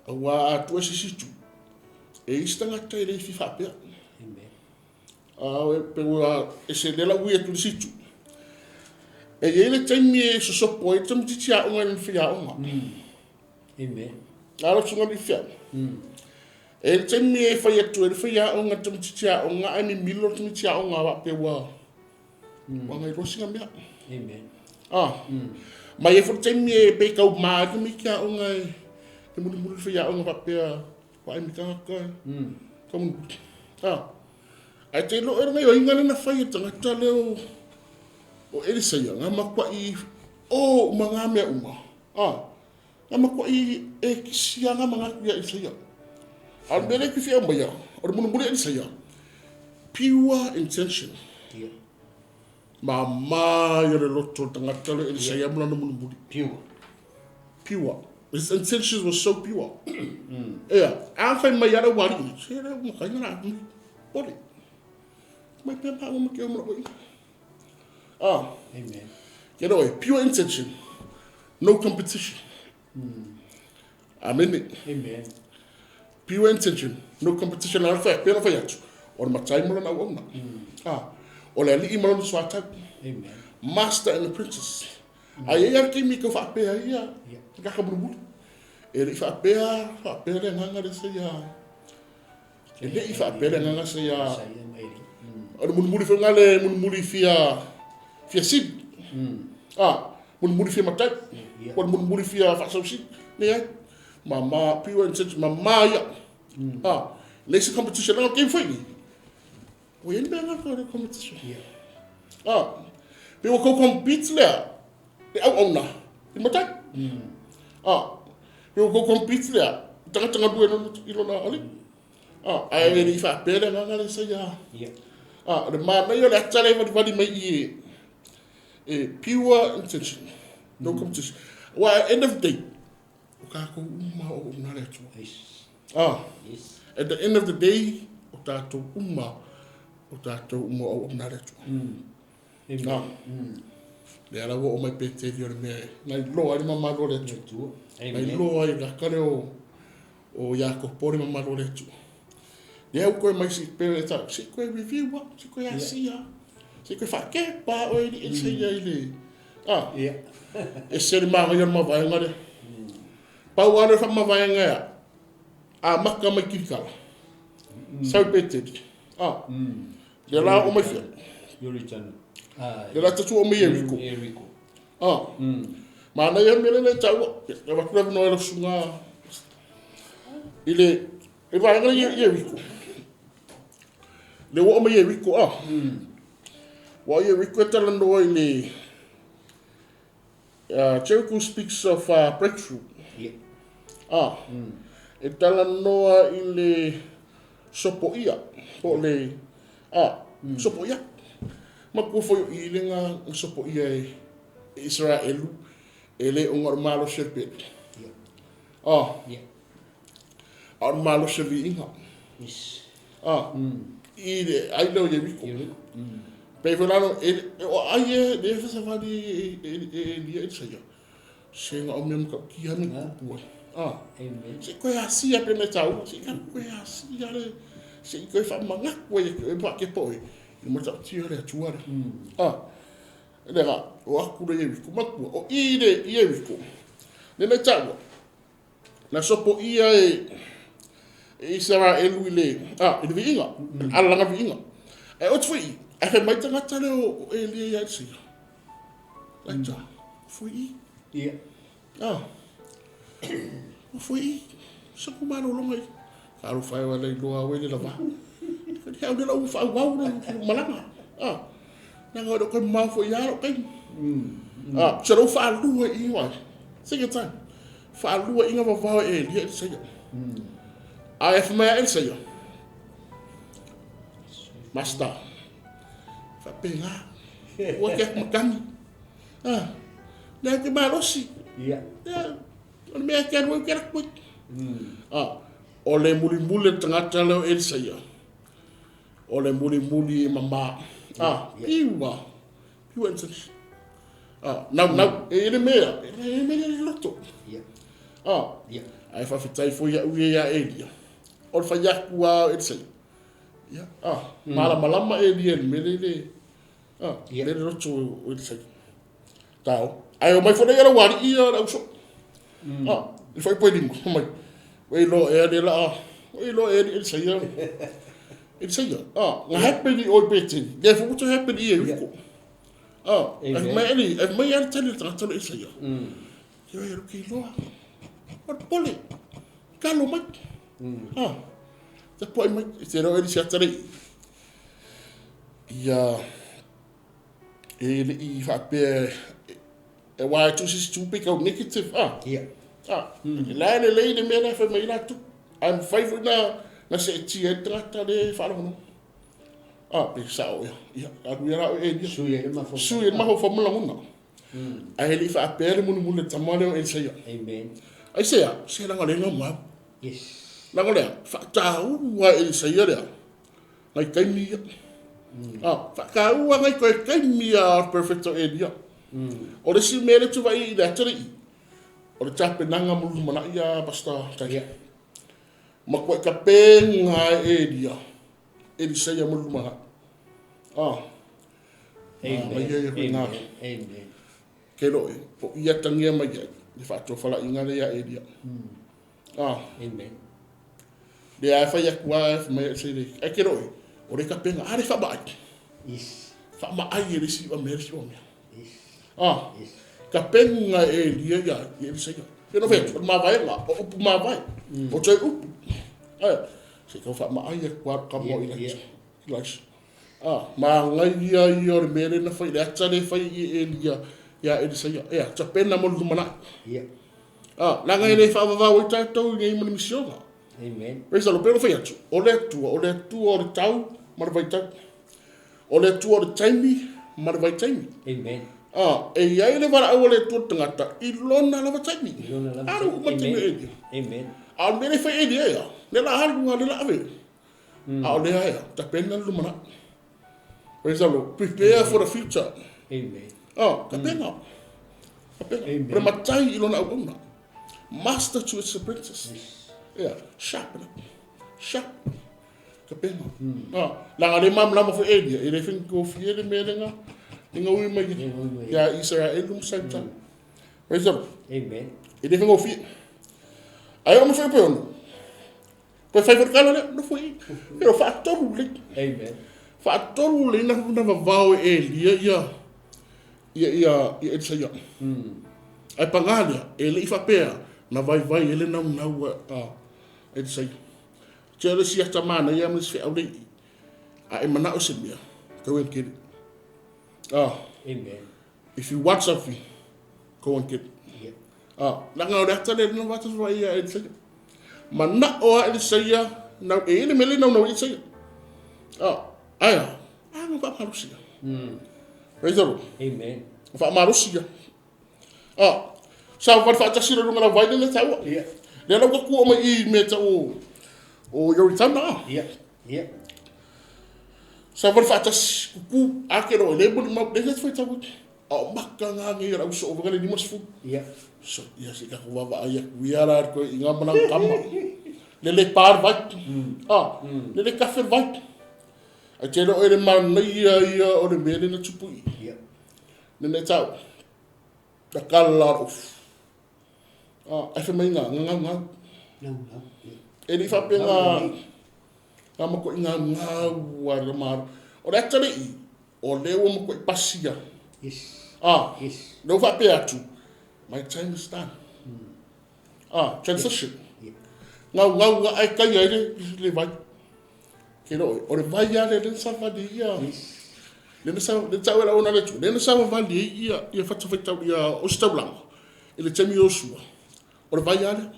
S2: aua a tuu e se isi itu, e i ai se tagata e le fia faapea. E pei ua ese lea la ui atu i le isi itu. E i ai le taimi e sosopo ai le tamaitiiti aoga i lona faiaoga.
S1: Amen.
S2: A lau susuga Lifiau. E le taimi e fai atu ai le faiaoga i le tamaitiiti aoga ae mimilo le tamaitiiti aoga faapea ua ua gailoa sina mea.
S1: Amen.
S2: Ah. Ma e i ai foi le taimi e pei tau ma ai le tamaitiiti aoga e mulimuli le faiaoga faapea ua emi tagata e tau mulimuli. Ah. Ae te iloa o le gaoioiga lea na fai e le tagata lea o Elisaia, na matuai o uma na mea uma. Ah. Na matuai ekisi lava na manatu ia Elisaia. A o le mea lea e te fia aumaia, o le mulimuli Elisaia, pure intention.
S1: Ia.
S2: Mama ia le loto o le tagata lea Elisaia ma lana mulimuli.
S1: Pure.
S2: Pure. His intentions were so pure. Ea, a fai mai lava le aualii, se le ua mataina la pole. Mai pea maua ma ke o manaʻo ina. Ah.
S1: Amen.
S2: Ke roe, pure intention, no competition. Amene.
S1: Amen.
S2: Pure intention, no competition. La fai, pena fai atu. O le matai ma lona auauna. Ah. O le alii ma lona soatau.
S1: Amen.
S2: Master and apprentice. A e i ai lava le taimi e tau faapea ai ia le kaka mulimuli. E le i faapea, faapea le agaga lea sa ia, e le i faapea le agaga sa ia, o le mulimuli foi lena le mulimuli fia, fia sili. A, mulimuli fia matai, po o le mulimuli fia faasausili. Leai. Mama, pure intention, mama ia. A, leai se competition, leaga o le taimi foi lenei, Ua i ai le mea lena le competition. Ah, pe ua tau compete lea, le auauna i le matai. Ah, pe ua tau compete lea, le tagata galue i lona alii. Ah, ae le i faapea le agaga lea sa ia. Ah, o le manaia o le ata lea e valivali mai i e, e pure intention, no competition. Aua at end of the day, O tatou uma o auauna le Atua. Ah, at the end of the day, o tatou uma, o tatou uma o auauna le Atua. Ah, lea la ua oo mai Peteli o le mea na iloa ai le mamalu o le Atua. Na iloa ai le aka lea o Iakopo le mamalu o le Atua. Lea ua toe mai se i pei e tau, se i toe review lava, se i toe asia, se i toe faakepa oe i le ese ia i le, a, ese le manaia o le mavaega lea. Pau lava lea o le faamavaega e amata mai Kilikala, sau i Peteli, a, lea la oo mai fea? Lea la tatou oo mai Ieriko. A, manaia le mea lea na e taua, e avatu le avanoa i lau susuga i le E vaega lea i Ieriko. Le ua oo mai Ieriko, a. Ua o Ieriko e talanoa i le Jericho speaks of breakthrough.
S1: Yeah.
S2: A. E talanoa i le sopoia, po o le, a, sopoia. Matua foi o i le nga sopoia e Israelu e le ona o le malosi o le pelu.
S1: Yeah.
S2: A.
S1: Yeah.
S2: A o le malosi o le viiga.
S1: Yes.
S2: A. I le ai lea o Ieriko. Pei foi la e o ai e le fesavali e Elia Elisaia. Se na o mea matautia me tupu ai. A.
S1: Amen.
S2: Se i toe asia pe na taua, se i toe asia le se i toe faamanatu ai e faakepa oe i le matautia o le Atua lea. A. Le ga, o atu le Ieriko, matua, o i le Ieriko. Le na taua, Na sopoia e Isaraelu i le, a, i le viiga, le alalaga viiga. Ae oti foi i, ae fai mai tagata lea o Elia ia Elisia. Laita, foi i.
S1: Ia.
S2: A, ua foi i, sa ku malologa i. Talofa e ua iloa au e le lava. He au le lau faaauau le malaga. A, leaga o le koe mamao foi ia lou taimi. A, se lou faalua i i, second time. Faalua i vavao e Elia Elisaia. Ae fai mai a Elisaia, Master, faapena, ua te atu matagi. Ah, lea te malosi.
S1: Ia.
S2: Lea, o le mea e te alu ai ou te alu atu ai. Ah, o le mulimuli o le tagata lea o Elisaia, o le mulimuli e mama. Ah, piua, piua Elisaia. Ah, nau, nau, e i ai le mea, e i ai le mea le loto. Ah, ae faafetai foi au ia ia Elia. O le fai atu lava o Elisaia. Ia, ah, malamalama Elia i le mea lea i le, ah, le loto o Elisaia. Tao. Ae omai foi nei lau alii ia le au soo. Ah. Le fuaiupu 5, fai mai, Ua e iloa ea lea la a, ua e iloa ea le Elisaia, Elisaia, a, na happen i o i Peteli, lea foi ua toe happen i Ieriko. A, ae fai mai Eli, ae fai mai lava le tali a le tagata o le Elisaia, Ioe, ou te iloa, o le popole, talo mai. A, tapuai mai, e te iloa Elisa atalii, ia, e le i faapea aua e tuu se isi itu pe tau negative a.
S1: Ia.
S2: A, la e lelei le mea la e fai mai ai latou. Ae mafai foi na seetia ai le tagata lea e faalogologo. A, pe sao ea. Ia, alu ia la oe Elia.
S1: Sui ai le mafaufau.
S2: Sui ai le mafaufau ma lagona. Ae le i faapea le mulimuli a le tama lea o Elisaia.
S1: Amen.
S2: Aisea? Se leaga o lea e gaugau.
S1: Yes.
S2: Leaga o le a? Faataua e Elisaia le a? Nai taimi ia. Ah, faataua nai toe taimi a o le perfecto Elia. O le isi mea lea e tuvai i le atalii, o le tapenaga mo le lumanai ia Pastor Tali.
S1: Yeah.
S2: Matuai tapena e Elia, Elisaia mo le lumanai. Ah.
S1: Amen.
S2: Amen.
S1: Amen.
S2: Ke loe, o ia tangia mai ai, le faatofalaiga lea ia Elia. Ah.
S1: Amen.
S2: Lea e fai atu lava e fai mai ai le ai ke loe, o le tapena, a le faamaai.
S1: Yes.
S2: Faamaai e le isi i'a mea, le isi i'a mea.
S1: Yes.
S2: Ah.
S1: Yes.
S2: Tapena e Elia ia i Elisaia. Ke no fai atu, o le mavaega, o upu mavae, o toe upu. Ai, se tau faamaai atu lava ka mo Elijah. Elijah. Ah, manaia ia o le mea lea na fai, le ata lea e fai i Elia ia Elisaia. Ea, tapena mo le lumanai.
S1: Yeah.
S2: Ah, leaga e le faavavau ai tatou i nei ma le misiona.
S1: Amen.
S2: Praise the Lord. Pei ona fai atu, o le Atua, o le Atua o le tau ma le vaitau. O le Atua o le taimi ma le vaitaimi.
S1: Amen.
S2: Ah, e i ai le valaau a le Atua i le tagata i lona lava taimi.
S1: I lona lava
S2: taimi. Alu uma taimi o Elia.
S1: Amen.
S2: A o le mea lea e fai e Elia ea, lea la alu lea la ave. A o lea ea, tapena le lumanai. Praise the Lord. Prepare for the future.
S1: Amen.
S2: Oh, tapena. Tapena.
S1: Amen.
S2: O le matai i lona auauna. Master to its apprentice.
S1: Yes.
S2: Yeah, sharpen up. Sharp. Tapena. Ah, leaga le malamalama foi Elia, e le faigofie le mea lea na ui mai ia Isaraelu ma Saitama. Praise the Lord.
S1: Amen.
S2: E le faigofie. Ae oo mai foi 6. Toe fai foi le tala lea, nofo i i. Ioe, faatolu lelei.
S1: Amen.
S2: Faatolu lelei na vavao e Elia ia ia ia ia Elisaia. Ae paga lea, e le i faapea na vaivai ai le naunau a Elisaia. Te o le isi ata manaia ma le isi feau le i i. A e manao i se mea, go and get it. Ah.
S1: Amen.
S2: If you want something, go and get it.
S1: Yeah.
S2: Ah, leaga o le ata lea na vata fai ia Elisaia. Manao a Elisaia, nau e i le mea le naunau ai Elisaia. Ah, aia, ah, na faamalosi ia. Praise the Lord.
S1: Amen.
S2: Na faamalosi ia. Ah, sa vali faatasi le luga lau vai lea taua.
S1: Yeah.
S2: Lea lau ka kua mai i mea tau o Yoritana. Ah.
S1: Yeah. Yeah.
S2: Sa vali faatasi, kuku, a ke roa, le muli mau, le fai tau. A o maka ngā ngei rau so o le 50.
S1: Yeah.
S2: So, ia se ka ku vaavaai atu ia la koe i ngā mananga kama. Lele pā le vai. Ah, lele kafe le vai. Ai te roa e le manaia ia o le mea le na tupu i.
S1: Yeah.
S2: Nene tau. Ta kala o ofu. Ah, ai fai mai ngā, ngā ngau ngau.
S1: Ngau ngau. Yeah.
S2: E li whapea ngā, ngā mako i ngā ngau a le maro. O le ata le i, o le ua mako i pasia.
S1: Yes.
S2: Ah,
S1: Yes.
S2: le ua whapea atu, my time is done. Ah, transition.
S1: Yeah.
S2: Ngau ngau ngā ai kai ai le, le vai. Ke roe, o le vai a le le sa vali ia.
S1: Yes.
S2: Le na sa, le tau e la ona le tu, le na sa vali ia, ia whata whai tau, ia o se taulanga. E le temi o sua. O le vai a le.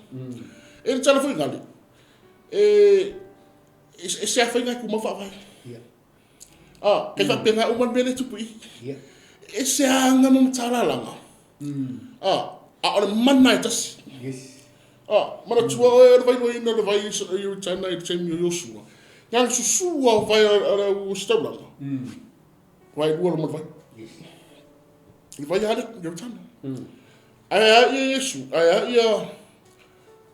S2: E le tala foi ngale. E, e, e se a whai ngai kuma whaawai.
S1: Yeah.
S2: Ah, kei whapea ngā uma mele tupu i.
S1: Yeah.
S2: E se anga ma matalalanga. Ah, a o le mana e tasi.
S1: Yes.
S2: Ah, mana tua oe o le vai loina le vai i o China i le temi o Yosua. Ngā susua o vai a le o se taulanga. Vai lua lo ma le vai.
S1: Yes.
S2: Le vai a le, i o China. Ai a ia Yesu, ai a ia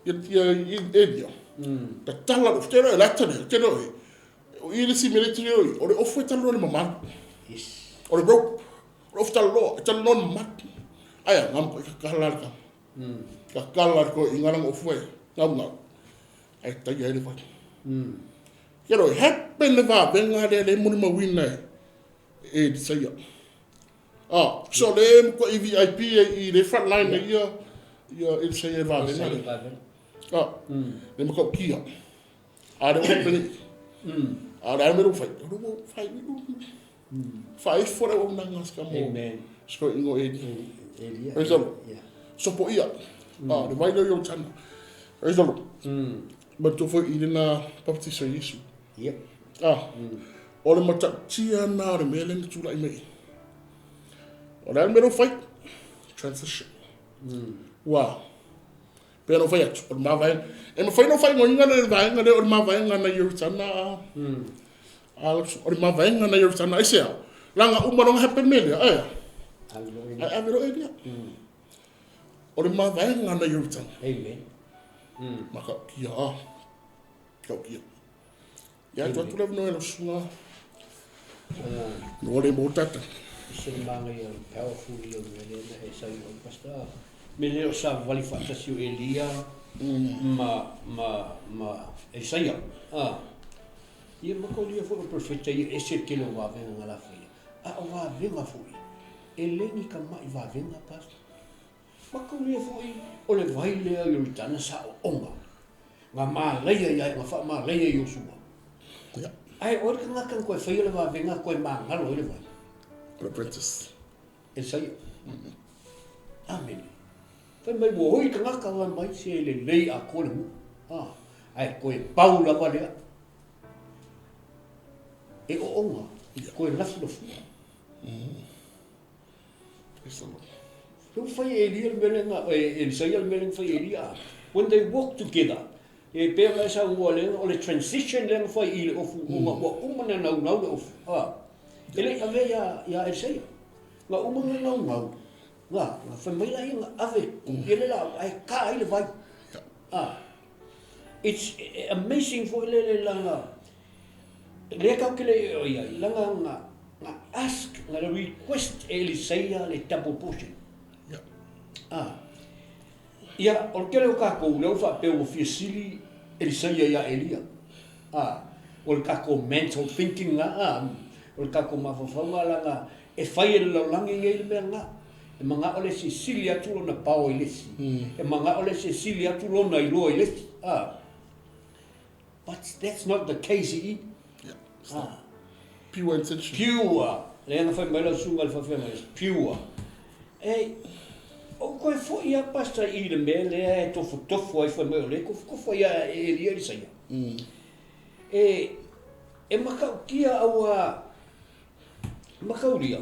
S2: ia ia ia Elia. Ta tala lo te roe, la tala, te roe. O i le si mele te roe, o le ofu e tala loa le mamalu.
S1: Yes.
S2: O le rope, o le ofu tala loa, e tala loa le mamalu. Aia, ngā mako i kakala le kama. Tatala le toeaina lana ofu e gaugau, ae taia ai le vai. Ia loe, happen le vavega lea lea e molimauina e Elisaia. Ah, so le e matuai VIP ai i le front line ai ia ia Elisaia i le vavega lea. Ah, le matautia. A lea ua happen i. A o le a le mea lea ua fai? O lea ua faaiuiu. Faaifo le auaunaga a si tama o si toeaina o Elia. Praise the Lord. Sopoia. Ah, le vai lea o Ioritana. Praise the Lord. Manatua foi i lena baptisa o Iesu. Ah, o le matautia lena o le mea lea na tulai mai i. O le a le mea lea ua fai? Transition. Ua pei ona ou fai atu, o le mavaega. E mafai ona ou faaigoaina le vaega lea o le mavaega na Ioritana a o le mavaega na Ioritana aisea? Leaga uma loa ona happen le mea lea, ae a? Ae ave loa Elia. O le mavaega na Ioritana.
S1: Amen.
S2: Matautia, a. Matautia. Ia, tuu atu le avanoa i lau susuga. Ua le maua tata.
S1: Ese le manaia o le powerful ia o le mea lea na e saunoa ai Pastor. Mea lea o savavali faatasi o Elia ma ma ma Elisaia. Ah. Ia mataulia foi o perofeta ia e ese le tele o vavega na la faia. A o vavega foi, e le ni tamai vavega Pastor. Mataulia foi o le vai lea i Ioritana sa oona. Na malaia ia na faamalaia e Iosua. Ae o ai le tagata na toe faia le vavega toe magalo ai le vai?
S2: O le apprentice.
S1: Elisaia. Amene. Fai mai ua oi tagata fai mai se lelei atoa le nuu. Ah, ae toe pau lava lea. E oona, toe lafulafua. Lea ua fai e Elia le mea lea na, e Elisaia le mea lea na fai e Elia. When they walk together, e pei ona e saunoa lea, o le transition lea na fai i le ofu, ona ua uma ona naunau le ofu. A, e le i avea ia, ia Elisaia. Na uma ona naunau, na, na fai mai laia na ave i le laau ae ta ai le vai. A, it's amazing foi lele leaga, lea tatou te le i i ai, leaga na, na ask, na request e Elisaia le double portion. Ah. Ia, o le tele o tatou lea ua faapea ua fia sili Elisaia ia Elia. Ah, o le tatou mental thinking lena, ah, o le tatou mafaufauga leaga e fai e le lalolagi nei le mea lena. E manao le isi e sili atu lona power i le isi. E manao le isi e sili atu lona iloa i le isi. Ah. But that's not the case i i.
S2: Yeah, it's not. Pure intention.
S1: Pure. Lea na fai mai lau susuga i le faafeagaiga, it's pure. E, ou toe foi lava Pastor i le mea lea e tofotofo ai fai mai o lea e tofotofo ai a e Elia Elisaia. E, e matautia aua mataulia,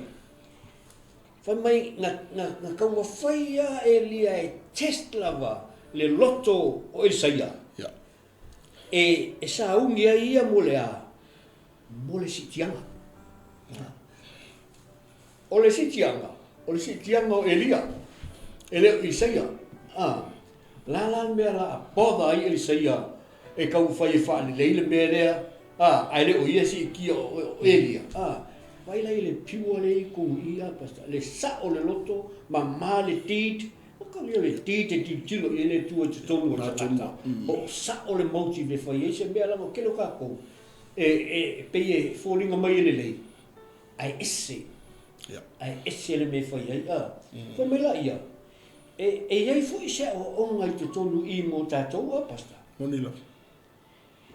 S1: fai mai na, na, na taumafai lava Elia e test lava le loto o Elisaia.
S2: Yeah.
S1: E, e sauni ai ia mo le a? Mo le siitiaga. O le siitiaga, o le siitiaga o Elia, e le o Isaia. A, la la le mea la a bother ai Elisaia e taumafai e faalelei le mea lea, a, ae le o ia e siitia o Elia. A, vaai la i le pure lea i totonu i i a, Pastor, le sao o le loto, mama le deed, Makalia le ti te tilotilo i ai le Atua i totonu o le tagata, po o sao le motive e fai ai se mea, leaga o le tele o tatou e pei e foliga mai e lelei, ae ese, ae ese le mea e fai ai. A, fai mai laia, e i ai foi se aoaoga i totonu i i mo tatou, a Pastor?
S2: Moni lava.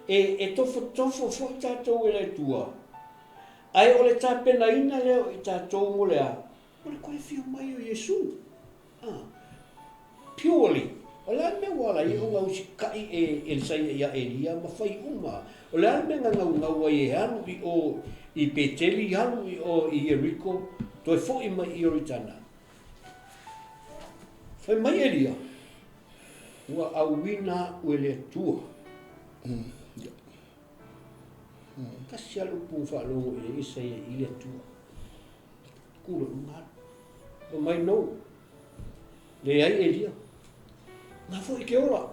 S1: E tofotofo foi tatou e le Atua, ae o le tapenaina lea o i tatou mo le a? O le toe afio mai o Iesu. A, purely. O le a le mea ua ala ai ona usitai e Elisaia ia Elia ma fai uma? O le a le mea na naunau ai e alu i o i Peteli, alu i o i Ieriko, toe foi mai i Ioritana? Fai mai Elia, Ua auina a'u e le Atua. Tasi lava le upu na faalogo i ai Isaia i le Atua. Ku loa i luga alu. Fai mai, No. Leai Elia. Na foi i ke ola.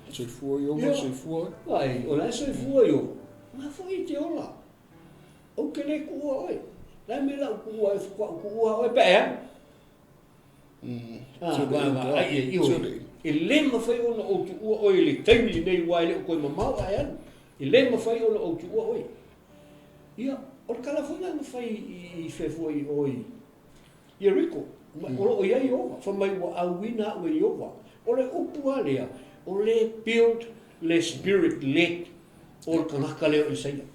S2: Soifua Ioba, soifua
S1: oe. Ai, o la e soifua Ioba. Na foi i te ola. Ou te le kuua oe. La e mea la u kuua oe, faatoa ou kuua oe pe a e alu. Vaavaai i ai, ioe. E le mafai ona ou tuua oe i le taimi lenei aua e le o toe mamao ae alu. E le mafai ona ou tuua oe. Ia, o le tala foi lena na fai i fea foi i o i Ieriko, o lo o i ai Ieova, fai mai ua auina au e Ieova. O le upu lava lea, o lea e build le spirit led o le tagata lea o Elisaia.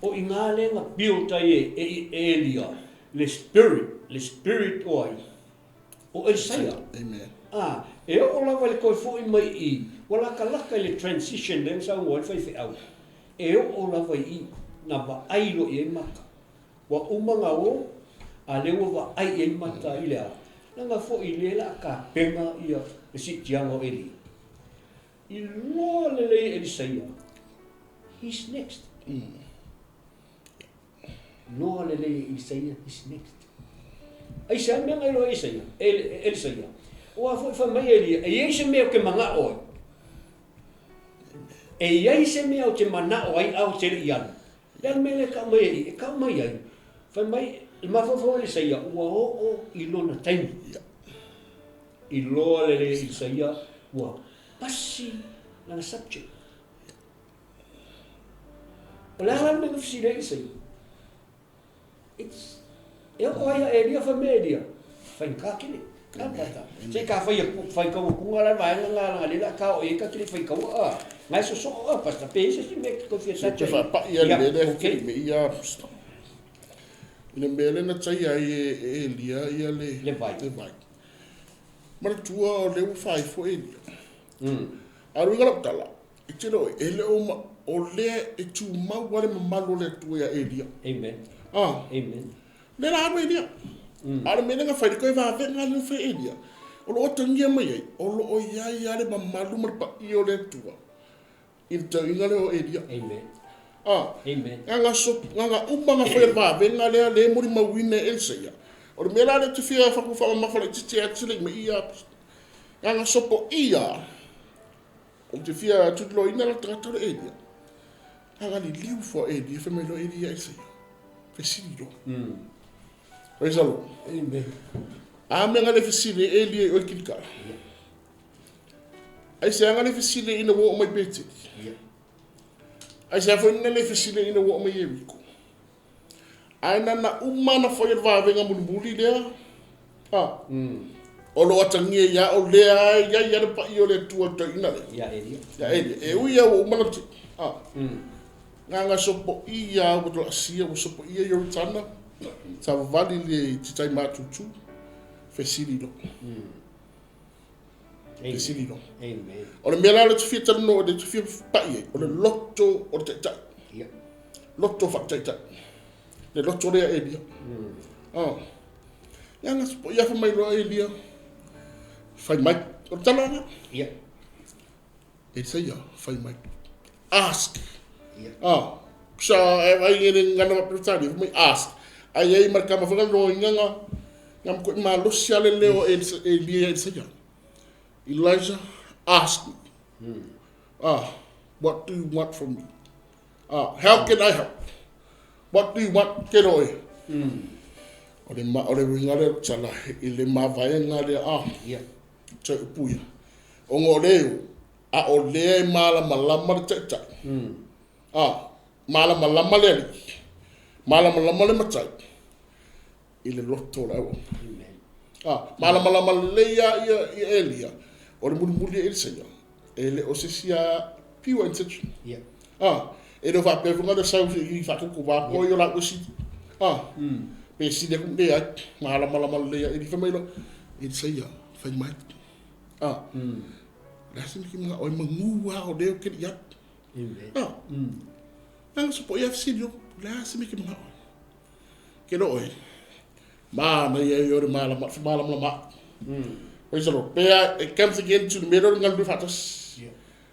S1: O i ina lea na build ai e Elia le spirit, le spirit o ai? O Elisaia. A, e oo lava i le toe foi mai i i, ua latalata i le transition lea na saunoa ai le faifeau, e oo lava i i, na vaai loa i ai mata. Ua uma na o, a lea ua vaai i ai mata i le a? Leaga foi lea la a tapena ia le siitiaga o Elia. Iloa lelei e Elisaia, he's next. Iloa lelei e Isaia, he's next. Aisea mea na iloa e Isaia, e Elisaia? Aua foi fai mai Elia, e i ai se mea ou te manao ai. E i ai se mea ou te manao ai a ou te le i alu. Le a le mea lea e tau mai ai? E tau mai ai, fai mai, le mafaufau o Elisaia, ua oo i lona taimi. Iloa lelei e Isaia ua pasi lana subject. O le a la le mea na fesili ai Isaia? It's, e oo ai ia Elia, fai mai Elia, faigata tele. Se i ta fai faitau atu la le vaega lena leaga lea o le a ta oo i ai ta te le i faitaua a. Na e sosoo a Pastor, pe i ai se isi mea e te toe fia touch ai. Se
S2: faapai a le mea lea okay. Me ia i le mea lea na taia ai e Elia ia le,
S1: le vai.
S2: Le vai. Manatua o lea ua faaifo Elia. A o le uiga o lau tala, e te le o, e le o, o lea e tumau lava le mamalu o le Atua ia Elia.
S1: Amen.
S2: Ah.
S1: Amen.
S2: Lea la alu Elia. A o le mea lea na fai, le toe vavega lea na fai e Elia, o lo o atagia mai ai, o lo o i ai lava le mamalu ma le paia o le Atua i le tauiga lea o Elia.
S1: Amen.
S2: Ah.
S1: Amen.
S2: Na na uma na fai le vavega lea le molimauina e Elisaia. O le mea la lea ou te fia faamamafa laitiiti atu le i ia na na sopoia. Ou te fia tutuloina la tagata o le Elia. A na liliu fua Elia, fai mai loa Elia ia Elisaia. Fesili loa. Praise the Lord.
S1: Amen.
S2: A mea na le fesili e Elia i oe Kilikala. Aisea na le fesili ina ua oo mai Peteli. Aisea foi na le fesili ina ua oo mai Ieriko. Ae na na uma na fai o le vavega mulimuli lea. Ha. O lo o atagia ia o lea ai ia ia le paia o le Atua i le toeaina lea.
S1: Ia Elia.
S2: Ia Elia. E ui ia ua uma lana Ha. Nga nga sopoia ua tolaasia ua sopoia Ioritana. Savavali le titai matutu. Fesili loa. Fesili loa.
S1: Amen.
S2: O le mea la lea ou te fia talanoa, lea ou te fia pai ai, o le loto o le taitai.
S1: Ia.
S2: Loto faataitai. Le loto lea Elia. Oh. Ia na sopoia fai mai loa Elia. Fai mai. O le tala lena.
S1: Ia.
S2: Elisaia, fai mai. Ask.
S1: Ia.
S2: Ah. Sa e vai e le ngana wa Peretania, fai mai ask. Ai ai ma le kama whanga no inganga ngam ko malosi ale leo Elia Elisaia. Elijah, ask me. Ah, what do you want from me? Ah, how can I help? What do you want? Ke roe. O le ma o le uiga lea o le tala i le mavaega lea ah.
S1: Ia.
S2: Toe upu ia. Ona o lea a o lea e malamalama le taitai. Ah, malamalama le alii. Malamalama le matai i le loto o le auauna.
S1: Amen.
S2: Ah, malamalama lelei lava ia ia Elia, o le mulimuli e Elisaia, e le o se isi a pure intention.
S1: Ia.
S2: Ah, e le o faapea foi na sau i faatautuva po o la sili. Ah, pe sili atu leai, malamalama lelei lava Elia. Fai mai loa, Elisaia, fai mai. Ah, le a se mea e manao ai, manu lava o lea ou te le i alu.
S1: Amen.
S2: Ah, leaga sopoia fesili o, le a se mea e te manao ai. Ke lo oe, manaia ia o le malama, malamalama au. Praise the Lord. Pe a, it comes again to le mea lea o le galulue faatasi.
S1: Yeah.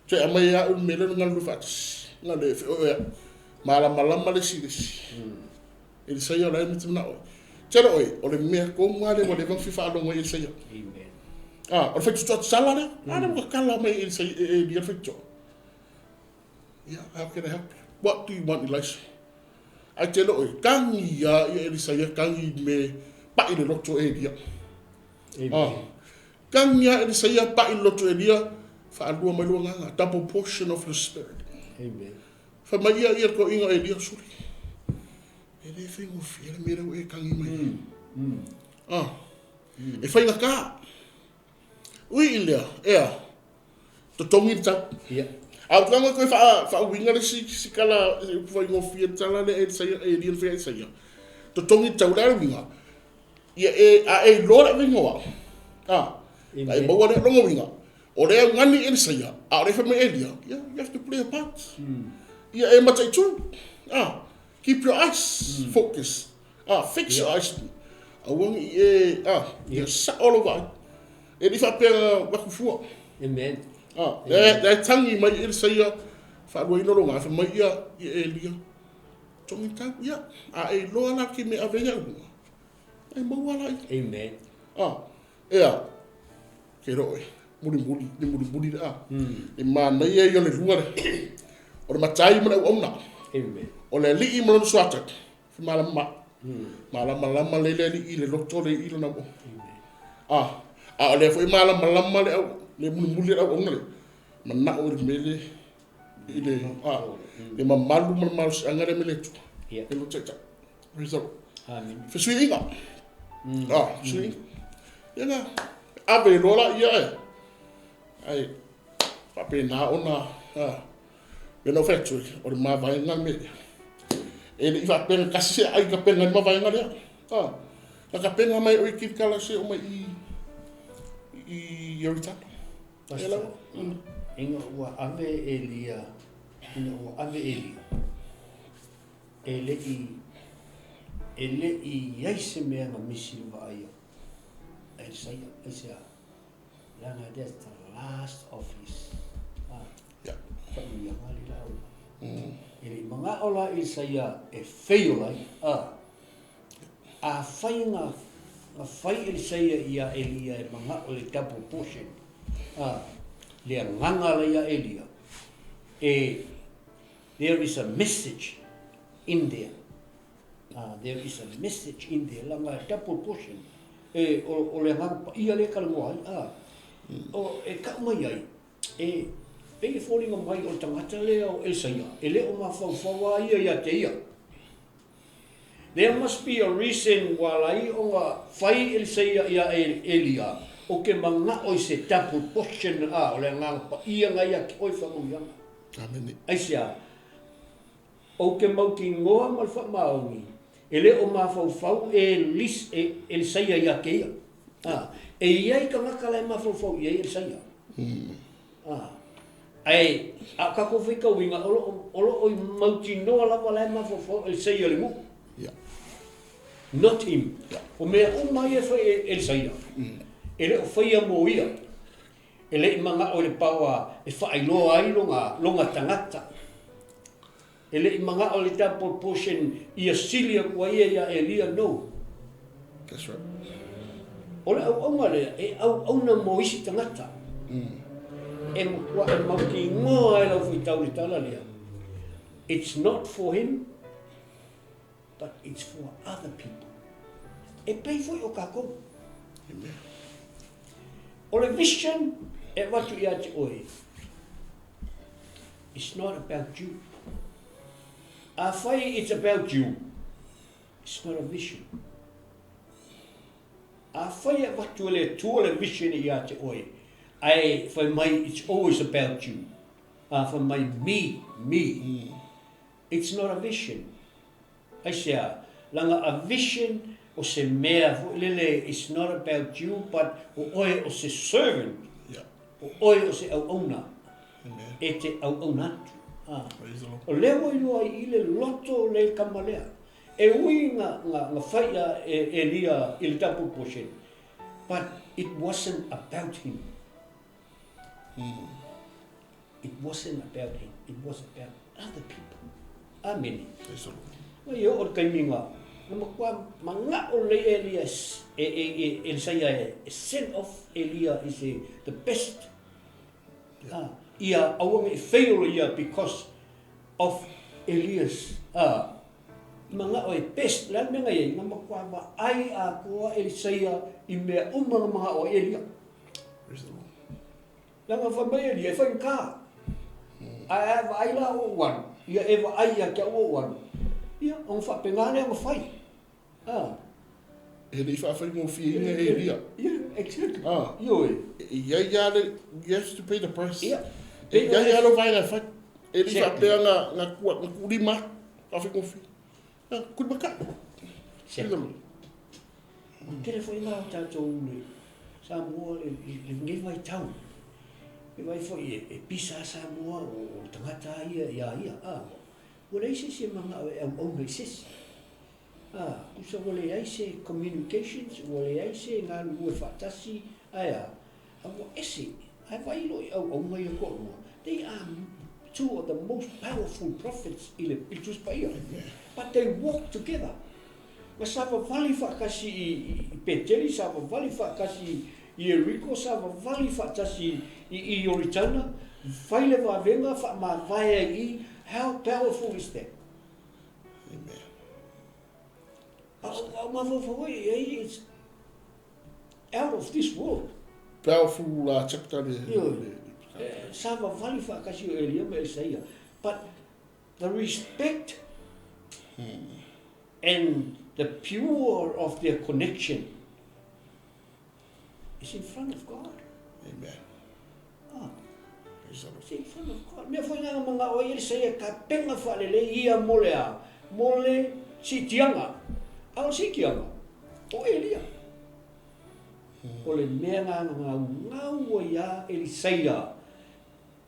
S2: Toe aumai ai au le mea lea o le galulue faatasi. Na le feoeoea. Malamalama le isi i le isi. Elisaia o la e mea te manao ai. Tele oe, o le mea tonu lava lea ua leva ona fia faalogo ai Elisaia.
S1: Amen.
S2: Ah, o le faitotoa tatala lea. A lea ua tatala mai e Elisaia, e Elia le faitotoa. Yeah, how can I help you? What do you want, Elisha? Ae te loe, tangi a ia Elisaia, tangi me pai le loto e Elia. Ah. Tagi lava Elisaia pai i le loto o Elia, faalua mai lou agaga, double portion of the spirit.
S1: Amen.
S2: Fai mai ia ia le toeaina o Elia, suli. E le faigofie le mea lea ua e tagi mai ai. Ah. E faigata. Ui i lea, ea, totogi le tau.
S1: Ia.
S2: A ou te tago e toe faa, faauiga le isi, isi tala, se upu faigofie le tala lea Elisaia, Elia na fai ia Elisaia. Totogi le tau, o le a le uiga? Ia e, a e iloa le avega o au, a, a e maua lea, lona uiga, o lea e augani Elisaia, a o lea e fai mai Elia, ia, you have to play a part. Ia e mataitu, a, keep your eyes focus, a, fix your eyes on me. Aua ne i e, a, ia sao lou vaai. E le i faapea na avatu fua.
S1: Amen.
S2: A, lea, lea e tagi mai Elisaia, faaluaina lona, ae fai mai ia, ia Elia, togi tau, ia, a e iloa la ke mea e ave ai au i luga, e maua la ia.
S1: Amen.
S2: A, ea, ke iloa oe, mulimuli, le mulimuli le a. Le manaia ia o le lua lea. O le matai ma le auauna.
S1: Amen.
S2: O le alii ma lona suatai, femalamaai. Malamalama lelei le alii i le loto le i lona auauna. A, a o lea foi e malamalama le au, le mulimuli a le auauna lea, manao i le mea lea, i le, a, le mamalu ma le malosiaga lea mai le Atua.
S1: Ia.
S2: E lou taitai. Praise the Lord.
S1: Amen.
S2: Fesuiaiga. A, fesuiaiga. Ia na, ave loa la ia e, ae faapena ona, a, mea na ou fai atu ai, o le mavaega le mea lea. E le i faapea na tasi se aai tapena i le mavaega lea. A, na tapena mai e oe i Kilikala se oo mai i, i Ioritana. E
S1: Pastor, ina ua ave Elia, ina ua ave Elia, e le i, e le i i ai se mea na misi i le vaai a Elisaia, aisea? Leaga that's the last of his faamanuiaga lea la ua. E le i manao la Elisaia e fail ai, a. Afai na na fai Elisaia ia Elia e manao i le double portion, a, le agaga la ia Elia, e there is a message in there. A, there is a message in there, leaga e double portion, e, o, o le Agaga Paia lea e talanoa ai, a. O, e kau mai ai, e pei e foliga mai o le tagata lea o Elisaia, e le o mafaufau lava ia ia te ia. There must be a reason ua ala ai ona fai Elisaia ia Elia, o ke manao i se double portion, a, o le Agaga Paia na ia te oe faamanuiaga.
S2: Amene.
S1: Aisea? Ou te mautinoa ma le faamaoni, e le o mafaufau Elisaia ia te ia. A, e i ai tagata la e mafaufau i ai Elisaia. A, ae a o tatou faitauina, o lo o, o lo o i mautinoa lava la e mafaufau Elisaia i le nuu.
S2: Yeah.
S1: Not him.
S2: Yeah.
S1: O mea uma ia e fai e Elisaia, e le o faia mo ia. E le i manao i le paoa e faailoa ai lona, lona tagata. E le i manao i le double portion ia sili atu ai ia ia Elia, no.
S2: That's right.
S1: O le auauna lea, e auauna mo isi tagata. E matua e mautinoa e lau faitau le tala lea. It's not for him, but it's for other people. E pei foi o kakou.
S2: Amen.
S1: O le vision e avatu ia te oe, it's not about you. Afai it's about you, it's not a vision. Afai e avatu e le Atua le vision ia te oe, ae fai mai it's always about you, a fai mai me, me, it's not a vision. Aisea? Leaga a vision o se mea foi lele it's not about you but o oe o se servant, o oe o se auauna e te auauna atu. O lea ua iloa ai i le loto o le tama lea. E ui na, na, na fai ia Elia i le double portion, but it wasn't about him. It wasn't about him, it was about other people. Amene.
S2: Praise the Lord.
S1: Mai e oo le taimi na, na matua manao lelei Elia e, e, e, Elisaia e, e send off Elia is a, the best. Yeah. Ah, ia aua ne i fail ia because of Elias ah. Mana'o e best, o le a le mea na i ai? Na matua vaai atoa Elisaia i mea uma na mana'o ai Elia.
S2: Praise the Lord.
S1: Leaga fai mai Elia, e faigata. Ae a e vaai la ou alu, ia e vaai ia te au ou alu, ia ona faapena lea ona fai. A.
S2: E le i faafaigofieina e Elia.
S1: Yeah, exactly. A. Ioe.
S2: E i ai lava le, you have to pay the price.
S1: Ia.
S2: E i ai lava lou vaega e fai. E le i faapea na, na, na tuulima atu, faafaigofie. Na tuulimata'i.
S1: Exactly. O le tele foi lena o tatou le Samoa i lenei vaitau. E vaai foi e pisa lava Samoa o le tagata lava ia ia ia. A, ua leai se isi e manao e auauna i se isi. A, tusa ua leai se communications, ua leai se galulue faatasi, ae a? A ua ese, ae vaai loa i auauna ia toalua, they are two of the most powerful prophets i le Tusi Paia. But they walk together. Na savavali faatasi i Peteli, savavali faatasi i Ieriko, savavali faatasi i Ioritana, fai le vavega, faamavae ai i i, how powerful is that?
S2: Amen.
S1: A o mafaufau ai i ai, it's out of this world.
S2: Powerful chapter le.
S1: Ioe. Savavali faatasi o Elia ma Elisaia. But the respect and the pure of their connection is in front of God.
S2: Amen.
S1: Ah. It's in front of God. Mea foi ngā manga o Elisaia ka penga whaalelei ia mo le a, mo le siitiaga. A o siitiaga, o Elia. O le mea ngā ngau ngau ia Elisaia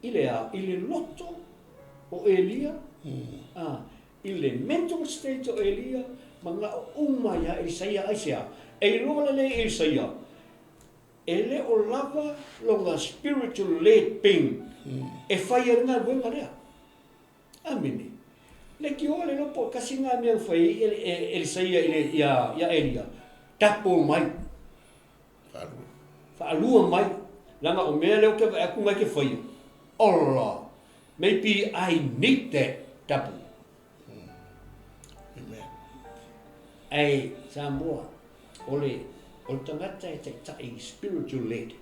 S1: i le a, i le loto o Elia, ā, i le mental state o Elia, mana'o uma iā Elisaia, aisea? E iloa lelei e Elisaia, e le o lava lona spiritual led being e fai ai le galuega lea. Amene. Leitioa le iloa po o tasi lena mea na fai ai e Elisaia i le, iā, iā Elia, tapo mai.
S2: Faalua.
S1: Faalua mai, leaga o mea lea ou te vaai atu na e te faia, ola, maybe I need that double.
S2: Amen.
S1: Ae Samoa, o le, o le tagata e taitai spiritual led,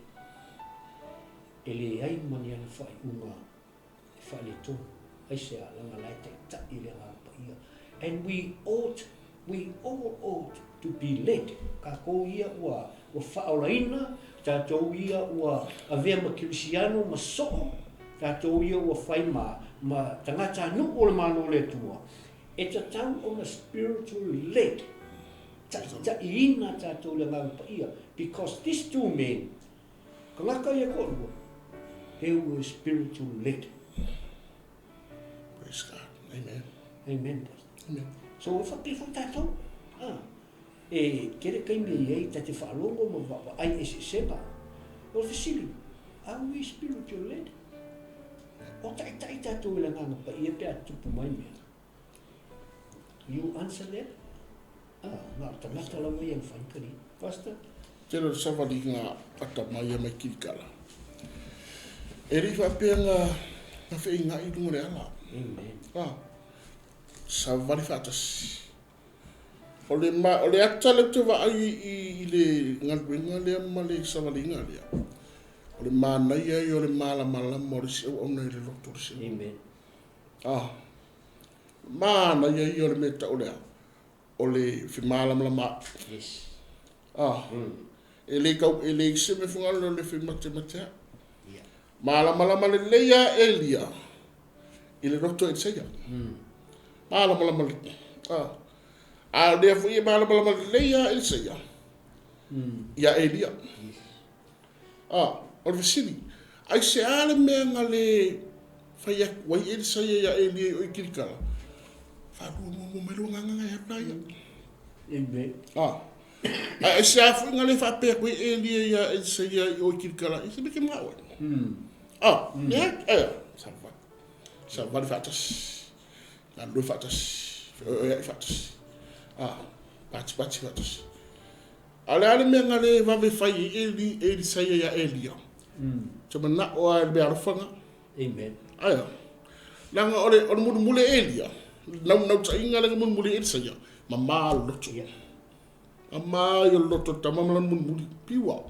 S1: e leai ma ni ana faaiuga e faaletonu, aisea, leaga la e taitai le Agaga Paia. And we ought, we all ought to be led, kākou ia ua, ua faaolaina, tātou ia ua avea ma kerisiano ma soo, tātou ia ua fai ma, ma tagatanuu o le Malo o le Atua, e tatau ona spiritual led, taitaiina tātou i le Agaga Paia, because these two men, Tagata ia toalua, he were spiritual led.
S2: Praise God. Amen.
S1: Amen, Pastor.
S2: Amen.
S1: So, e whapea foi tātou. Ah, e kere kaimi e iai ta te whaalongo ma vaavaai e se seba. O le fesili, are we spiritual led? O taitai tātou i le nganga paia pe a tupu mai mea. You answer that? Ah, na o tangata lava ia na whaikari. Pastor?
S2: Tele o le savali nga atamai ia mai Kirikara. E le i faapea nga nga fe'eiga'i i luga o le ala.
S1: Amen.
S2: Ah, savali faatasi. O le ma, o le ata lea ou te vaai i, i le galuega lea ma le savaliga lea, o le manaia ia o le malamalama o le isi auauna i le loto o le isi auauna.
S1: Amen.
S2: Ah, manaia ia o le mea e ta'u o le a? O le femalamalamaai.
S1: Yes.
S2: Ah, e le tau, e leai se mea fugalo o le fematemate ai.
S1: Yeah.
S2: Malamalama lelei lava Elia i le loto o Elisaia. Malamalama lelei. Ah. A o lea foi e malamalama lelei lava Elisaia iā Elia.
S1: Yes.
S2: A, o le fesili, aisea le mea na lē fai atu ai Elisaia iā Elia i o i Kilikala? Faalua muamua mai lou agaga na e alu la ia.
S1: Amen.
S2: A, ae aisea foi na lē faapea atu ai Elia iā Elisaia i o i Kilikala, i se mea e te manao ai? A, leai, ae a, savali, savali faatasi, galulue faatasi, feoeoea'i faatasi, a, patipati faatasi. A o le a le mea na le vave fai ai Eli, Elisaia iā Elia? Te mana'o lava i le meaalofa lena.
S1: Amen.
S2: Ae a? Leaga o le, o le mulimuli e Elia. Naunautaiga lea na mulimuli ai Elisaia, mama le loto. Mama ia le loto o le tama ma lana mulimuli. Pure.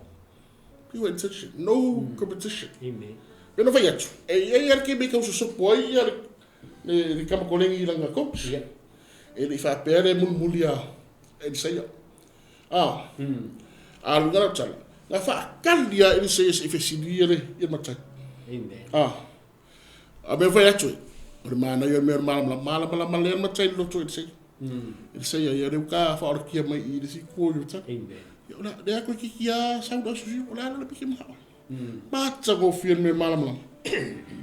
S2: Pure intention. No competition.
S1: Amen.
S2: Pei ona fai atu, e i ai lava le taimi e tau sosopo ai ia le, le tama koleni i lana coach. E le i faapea le mulimuli a Elisaia. A, a luga lau tala, na faatali lava Elisaia se i fesili ia le, ia le matai.
S1: Amen.
S2: A, a mea fai atu e, o le manaia o le mea o le malamalama, malamalama lea le matai i le loto o Elisaia. Elisaia, ia lea ua ta faaolatia mai i le isi itu o Ioritana.
S1: Amen.
S2: Ia, o le a, lea toeitiiti lava sau le aso fiu, o le a la le piki manao. Matagofie le mea malamalama.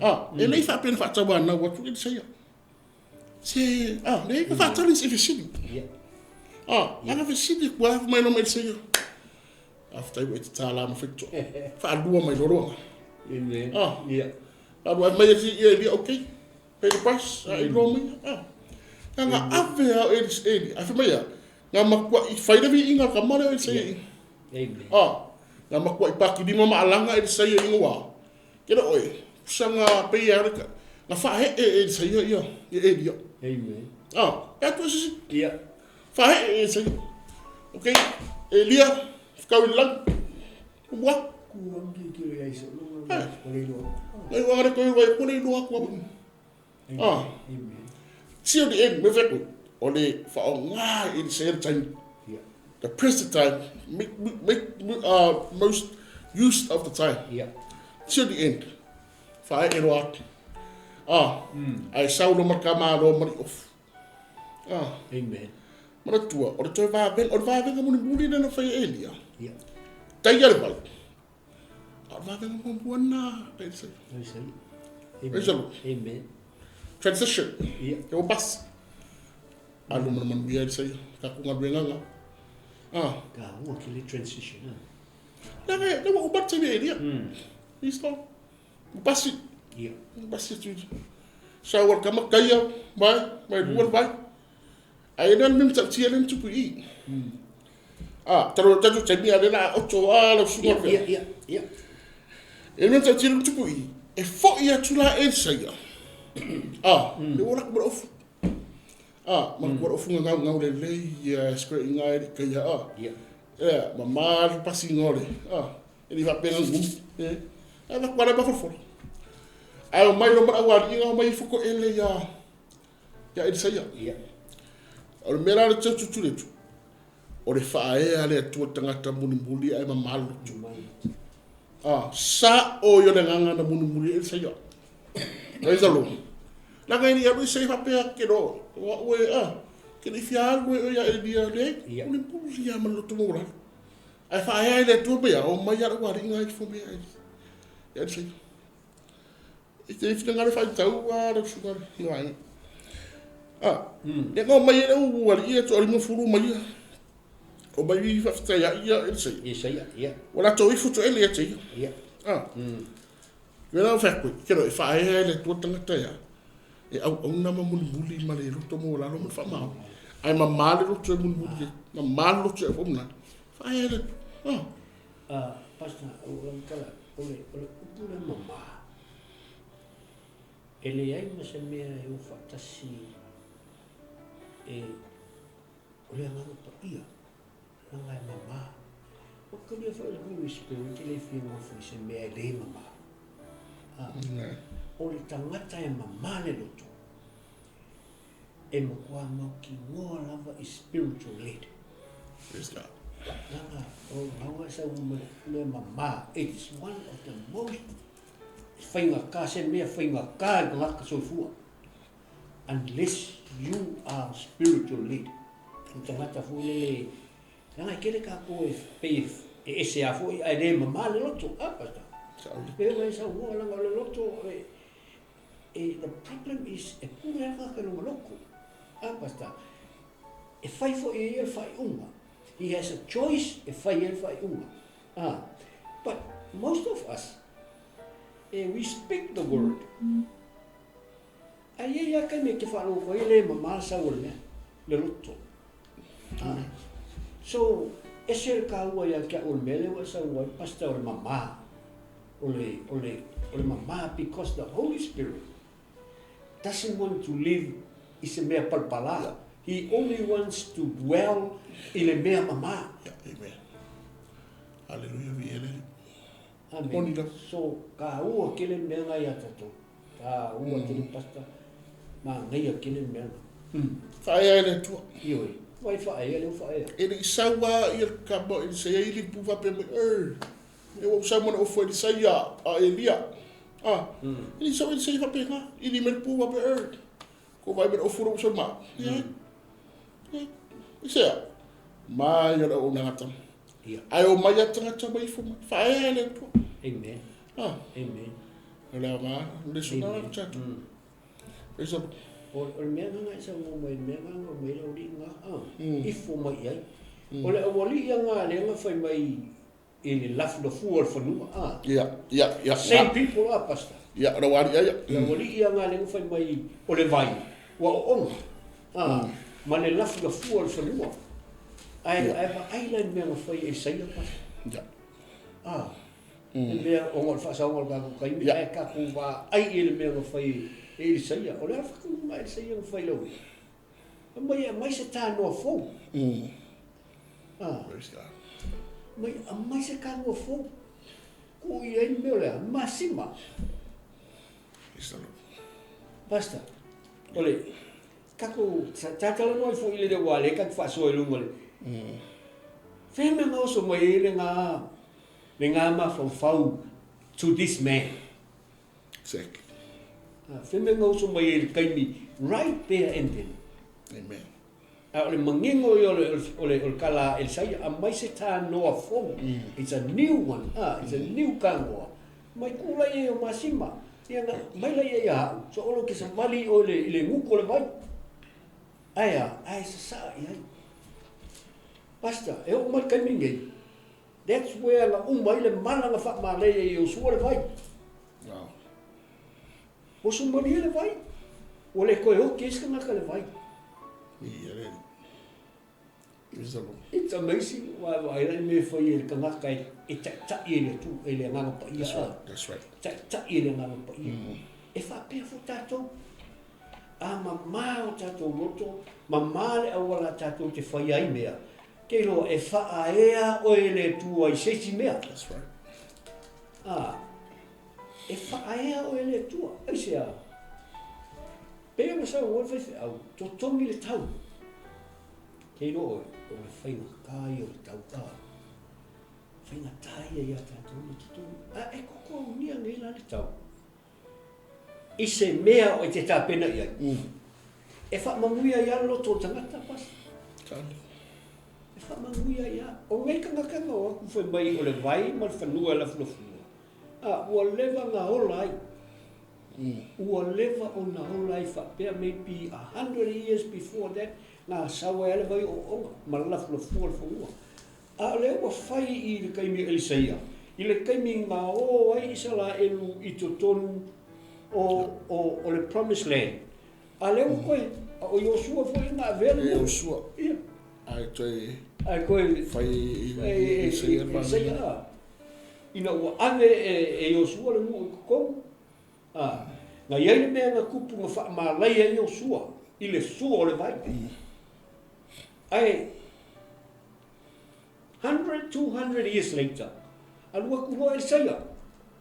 S2: A, e le i faapea na faatauanau atu Elisaia. Se, a, leai na faatali se i fesili. A, ana fesili atu lava mai loa ma Elisaia. Faafetai ua e tatala ma faitotoa. Faalua mai loa loa.
S1: Amen.
S2: A, faalua mai ia Elia, okay. Pay the price, a iloa mai. A, na na ave lava o Elia, ae fai mai a, na matuai fai le viiga o le tama lea o Elisaia i i.
S1: Amen.
S2: A, na matuai patilima ma alaga Elisaia i gauā. Ke le oe, pusa na pei a le na faaee e Elisaia ia ia Elia.
S1: Amen.
S2: A, e atu e sisi. Faaee e Elisaia. Okay, Elia, fekau i le lagi. Ua.
S1: Ku au ki ki le ai so no o le iloa.
S2: Nai ua le toi wai kule iloa atu au. A.
S1: Amen.
S2: Till the end, me fai o le faaaoga e Elisaia le taimi. The present time, make, make most use of the time. Till the end. Faaee loa atu. Ah, ae sau loa ma le tamaloa ma le iofu. Ah.
S1: Amen.
S2: Manatua, o le toe vavega, o le vavega mulimuli lea na fai e Elia. Taia le vai. A o le vavega muamua lena a Elisaia.
S1: Elisaia.
S2: Praise the Lord.
S1: Amen.
S2: Transition.
S1: Yeah.
S2: E ua pasi. Alu ma le manuia Elisaia. Tatou galuega na. Ah.
S1: Taua ke le transition. Ah.
S2: Leaga, lea ua uma le taimi a Elia. He's gone. Ua pasi.
S1: Yeah.
S2: Ua pasi atu. Sau a le tama taia, vai, mai lua le vai. Ae le o le mea matautia lea na tupu i i. Ah, talu o le tatou taimi a o lea o le a oto lava lau susuga o le
S1: Ia, ia, ia.
S2: E le mea matautia lea na tupu i i, e foi atu la Elisaia. Ah, le ua lako ma le ofu. Ah, manatua le ofu na gaugau lelei ia e i ina e le i taia ah.
S1: Ia.
S2: Ea, mama le pasiga o le, ah, e le i faapea na gugu. E, ae avatu lava la e mafolafolo. Ae omai loa ma le aualii na omai ifo toele ia ia Elisaia.
S1: Ia.
S2: O le mea la le tau tutuli atu, o le faaea a le Atua tagata mulimuli ae mamalu loto. Ah, sa'o ia o le agaga na mulimuli ai Elisaia. Praise the Lord. Leaga e le i alu Elisaia faapea, ke no, o a'u e, ah, ke le i fia alu e oe ia Elia, leai,
S1: Ia.
S2: mulimuli lava ma le loto maualalo. Ae faaea e le Atua mai a, omai lava le aualii na ifo mai ia Elisaia. E te finagalo faitau a lau susuga i le vaega. A, lea na omai ai le au alii ia toalima fulu mai ia. Omai i faafetai ai ia Elisaia.
S1: Elisaia, ia.
S2: Ua latou ifo toele ia te ia.
S1: Ia.
S2: A. Mea la ua fai atu ai, ke loa e faaea e le Atua le tagata ia, e auauna ma mulimuli ma le loto maualalo ma le faamaoni. Ae mama le loto e mulimuli ai, mama le loto e auauna ai. Faaea e le Atua. A.
S1: A, Pastor, o lau tala, o le, o le upu lea mama, e leai ma se mea e o faatasi e, o le Agaga Paia, leaga e mama. Ua talia foi le Holy Spirit e le fia nofo i se mea e le mama. A, o le tagata e mama le loto, e matua mautinoa lava i spiritual led.
S2: Praise God.
S1: Leaga o lau e sau ma le mea mama, it is one of the most faigata, se mea faigata i tagata soifua. Unless you are spiritual led. O tagata foi lele, leaga e tele tatou e pei e ese lava foi ae le mama le loto. A, Pastor? Pei ona e saunoa leaga o le loto, e, e, the problem is, e pule lava tagata i lona loto. A, Pastor? E fai foi e ia le faaiuga. He has a choice e fai ai le faaiuga. A, but most of us, e, we speak the word. Ae i ai lava taimi e te faalogo ai e le mama le sau o le mea, le loto. A, so, ese le taua ia te au o le mea lea ua e saunoa ai, Pastor, o le mama. O le, o le, o le mama because the Holy Spirit doesn't want to live i se mea palapala. He only wants to dwell i le mea mamā.
S2: Yeah, amen. Hallelujah, viia le Alii.
S1: Amen.
S2: Moni lava.
S1: So, kāua tele le mea lena ia tatou. Tāua tele pastor. Manaia tele le mea lena.
S2: Faaea e le Atua.
S1: Ioe. Vai faaea lea ua faaea.
S2: E le i sau lava ia le kama o Elisaia i le pu faapea mai, E, e ua ou sau ma le ofo Elisaia a Elia. A, e le i sau Elisaia faapena, ili mai le pu faapea, E, ko vaai mai le ofo lea ua ou sau ma au. Leai. Leai. Aisea? Mai o le auaunaga tama.
S1: Ia.
S2: Ae omai lava tagata ma ifo mai. Faaea e le Atua.
S1: Amen.
S2: A.
S1: Amen.
S2: O le aoga, o le lesona
S1: Amen.
S2: la tatou. Praise the Lord.
S1: O le mea lena e saunoa mai, le mea lena na aumai ai le aualii lena, a, ifo mai i ai. O le aualii lena lea na fai mai i le lafulafua o le fanua, a.
S2: Ia, ia, ia.
S1: Same people a, Pastor.
S2: Ia, o le aualii ia.
S1: Le aualii lena lea na fai mai o le vai ua oona, a, ma le lafulafua o le fanua. Ae, ae vaai la i le mea na fai e Isaia, Pastor.
S2: Ia.
S1: A, le mea, ona o le faasaoga o le tatou taimi, ae tatou vaai i le mea na fai e Elisaia. O le a le faatonuga a Elisaia na fai i lau ia? Fai mai e aumai se tanoa fou. A, mai aumai se tanoa fou. Tuu i ai le mea o le a? Masima. Pastor, o le tatou, ta talanoa ai foi i le aua o lea tatou te faasoa i luga o le, fea mea na oso mai ai lena Lena mafaufau to this man.
S2: Exactly.
S1: Fea mea na oso mai ai i le taimi right there and then.
S2: Amen.
S1: A o le manino ia o le tala a Elisaia, aumai se tanoa fou. It's a new one. Ah, it's a new tanoa. Mai tuu laia ia o masima. Ia na mai laia ia au. So olo ke savali oe i le gutu o le vai. Ae a, ae sasaa i ai. Pastor, e oo mai le taimi lenei, That's where na uma ai le mala na faamalaia e Iosua le vai.
S2: Wow.
S1: Oso malie le vai. Ua le toe oki ai se tagata le vai.
S2: Ia le Praise the Lord.
S1: It's amazing, vaavaai la i mea e fai e le tagata e taitai e le Atua, e le Agaga Paia.
S2: That's right. That's right.
S1: Taitai e le Agaga Paia. E faapea foi tatou, a mamā o tatou loto, mamā le auala tatou te faia ai mea, Kei roa e whaaea oe e le Atua i se isi mea.
S2: That's right.
S1: A, e whaaea oe e le Atua. Aisea? Pei ona saunoa le faifeau, totogi le tau. Kei roa oe, o le faigata ia o le tau. A, faigata ia ia tatou le totogi. A, e kokoaunia nei la le tau. I se mea e te tapena i ai. E faamanuia ai lava le loto o le tagata, Pastor. E faamanuia ai lava. O nei tagata na o atu fai mai o le vai ma le fanua e lafulafua, a, ua leva ona ola ai. Ua leva ona ola ai faapea maybe 100 years before that, na sau ai lava le vai o oona ma lafulafua le fanua. A o lea ua fai i le taimi o Elisaia, i le taimi na o ai Isaraelu i totonu o, o, o le Promised Land. A lea ua toe, a o Iosua foi na avea le
S2: E
S1: nuu.
S2: Iosua.
S1: Ia.
S2: Ae toe
S1: Ae toe
S2: fai e
S1: e, e,
S2: Elisaia le
S1: Elisaia,
S2: vaega.
S1: a. Ina ua ave e, e Iosua le nuu i totonu, a, na i ai le mea na tupu na faamalaia ai Iosua i le sua o le vai. Ae 100, 200 years later, alu atu loa Elisaia,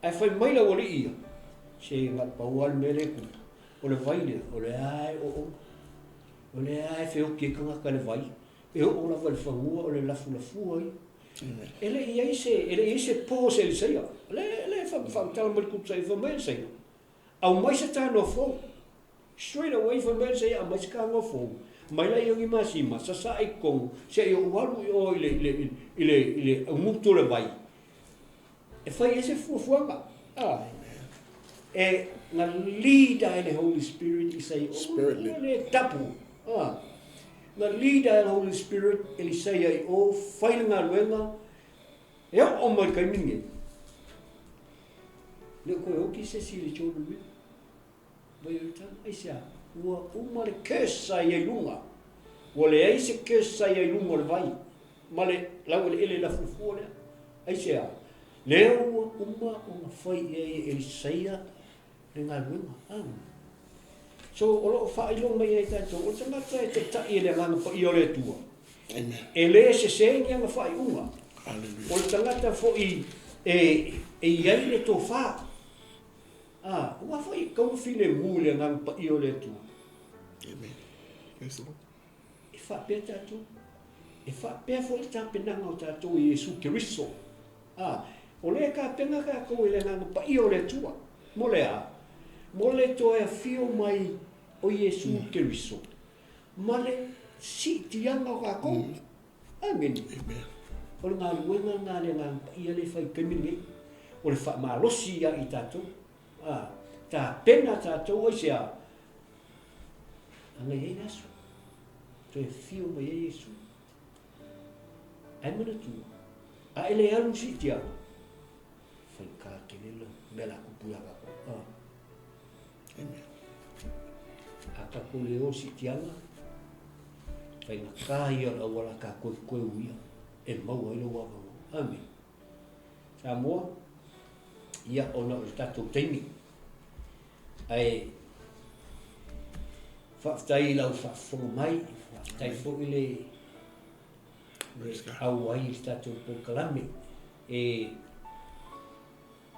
S1: ae fai mai le aualii ia, Se na pau lava le mea lea e tupu, o le vai lea, o lea lava e oona, o lea lava e feoti ai tagata i le vai, e oo lava i le fanua o le lafulafua ia. E le i i ai se, e le i i ai se pause a Elisaia, o lea, lea e faamatala mai le tutusa, fai mai Elisaia, aumai se tanoa fou. Straight away fai mai se ia aumai se tanoa fou mai la ia ni masima sasaa i totonu seia ou alu i o i le i le i le i le augutu o le vai e fai ai se fuafuaga a e na lead ai le Holy Spirit i sai
S2: Spirit
S1: o le tapu a na lead ai le Holy Spirit Elisaia i o fai le galuega e oo mai le taimi lenei le o toe oki se isi i le Jordan River. Mai o Utah, aisea? Ua uma le curse sa i ai luga. Ua leai se curse sa i ai luga o le vai ma le laueleele lafulafua lea. Aisea? Lea ua uma ona fai i ai e Elisaia le galuega. Au. So, o lo o faailoa mai ia i tatou, o le tagata e taitai e le Agaga Paia o le Atua, e le sese ni ana faaiuga. O le tagata foi e i ai le tofa, a, aua foi e tatau ona filemu i le Agaga Paia o le Atua. E faapea tatou, e faapea foi le tapenaga o tatou i Iesu Keriso. A, o lea e tapena tatou i le Agaga Paia o le Atua. Mo le a? Mo le toe afio mai o Iesu Keriso ma le siitiaga o tatou. Amene. O le galuega lena a le Agaga Paia lea e fai i le taimi lenei, o le faamalosi ia i tatou. A, tapena tatou aisea? Ana i ai le aso, toe afio mai ai Iesu. Ae manatua, a e le alu i siitiaga, faigata tele le mea la tupu ia tatou. Ah.
S2: Amen.
S1: A tatou le o siitiaga, faigata ia o le auala ta koekoe uia e maua ai lou avanoa. Amen. Samoa, ia ona o le tatou taimi. Ae faafetai i lau faafofoga mai, faafetai foi le auai i le tatou polokalame. E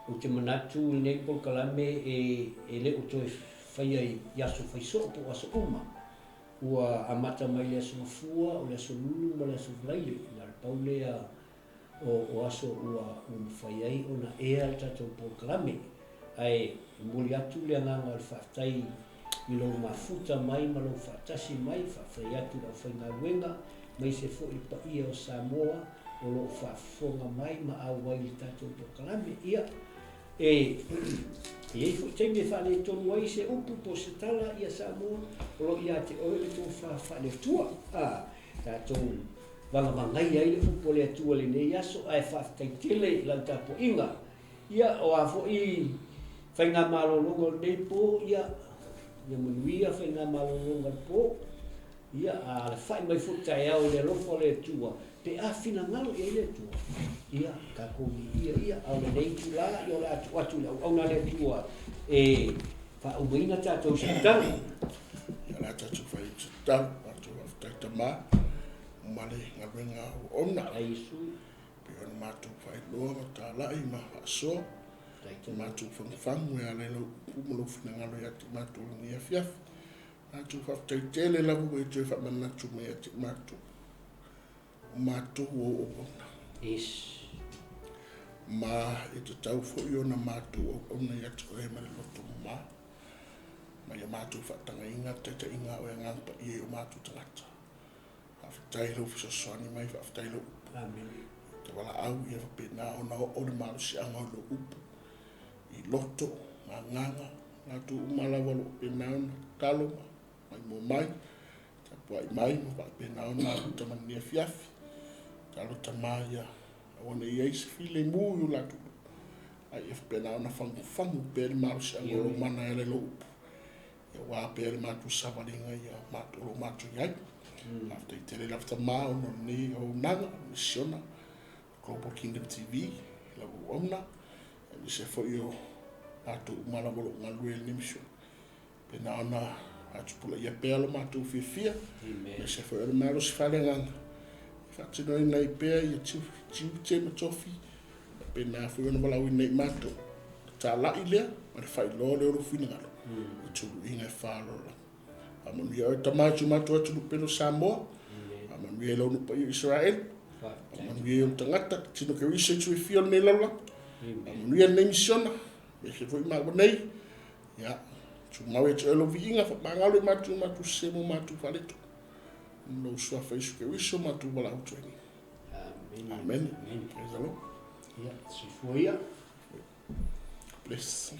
S1: ou te manatu i lenei polokalame e e le o toe faia i aso fai soo po o aso uma. Ua amata mai le Aso Gafua, o le Aso Lulu ma le Aso Faraile, na o le pau lea o aso ua mafai ai ona ea le tatou polokalame. Ae momoli atu le agaga o le faafetai i lou mafuta mai ma lou faatasi mai, faafetai atu i le aufaigaluega, aemaise foi le paia o Samoa o lo o faafofoga mai ma auai i le tatou polokalame. Ia, e i ai foi taimi e faaletonu ai se upu po o se tala, ia Samoa, o lo o ia te oe le tofa faale-Atua. A, tatou vagavagaia ai le upu a le Atua i lenei aso, ae faafetai tele i lau tapuaiga. Ia, o a foi faigamalologa o lenei po, ia, ia manuia faigamalologa o le po. Ia, a alafai mai foi taeao i le alofa o le Atua, pe a finagalo i ai le Atua, ia, tatou viia ia. A o lenei itula, ia o le a tuu atu i le auauna a le Atua e faaumaina tatou i se tatalo.
S2: Ia, o le a tatou fai i se tatalo. Matou faafetai Tama ma le galuega auauna.
S1: Ai Iesu.
S2: Pei ona matou faailoa ma talai ma faasoa. Matou fagufagu e ala i lau upu ma lou finagalo ia te matou i lenei afiafi. Matou faafetai tele lava ua e toe faamanatu mai ia te matou, o matou o auauna.
S1: Yes.
S2: Ma e tatau foi ona matou auauna ia te oe ma le loto mama, ma ia matou faatagaina le taitaiga a oe Agaga Paia i o matou tagata. Faafetai i lou fesoasoani mai, faafetai i lou upu.
S1: Amen.
S2: Te valaau ia faapena ona oo le malosiaga o lou upu i loto ma agaga, latou uma lava o lo o faapena ona tatalo ma maimoa mai, tapuai mai ma faapena ona aluta mai lenei afiafi. Tatalo Tama ia aua ne i i ai se filemu i o latou loto, a ia faapena ona fagufagu pea le malosiaga o lou mana e ala i lou upu, aua pea le matou savaliga ia matou o lo o matou i ai. Faafetai tele lava Tama ona o lenei auaunaga, misiona, Global Kingdom TV, i lau auauna, aemaise foi o matou uma lava o lo o galulue i lenei misiona. Pena ona faatupulaia pea lo matou fiafia, aemaise foi o le malosi faaleagaga e faatinoina ai pea ia tiute ma tofi, faapena foi ona valaauina ai matou. Le talai lea ma le faailoa lea o lou finagalo i tuluiga e fa o le lalolagi. Faamanuia oe Tama i si o matou atunuu pele o Samoa. Faamanuia i lau nuu paia o Isaraelu. Faamanuia i ou tagata, tino Keriso i tui fia o lenei lalolagi. Faamanuia lenei misiona, aemaise foi maua nei. Ia, tumau ia te oe lou viiga, faamagalo i matou i matou sese ma matou faaletonu. I lou suafa Iesu Keriso matou valaau atu ai nei.
S1: Amen.
S2: Amen. Praise the Lord.
S1: Ia, soifua ia.
S2: Bless.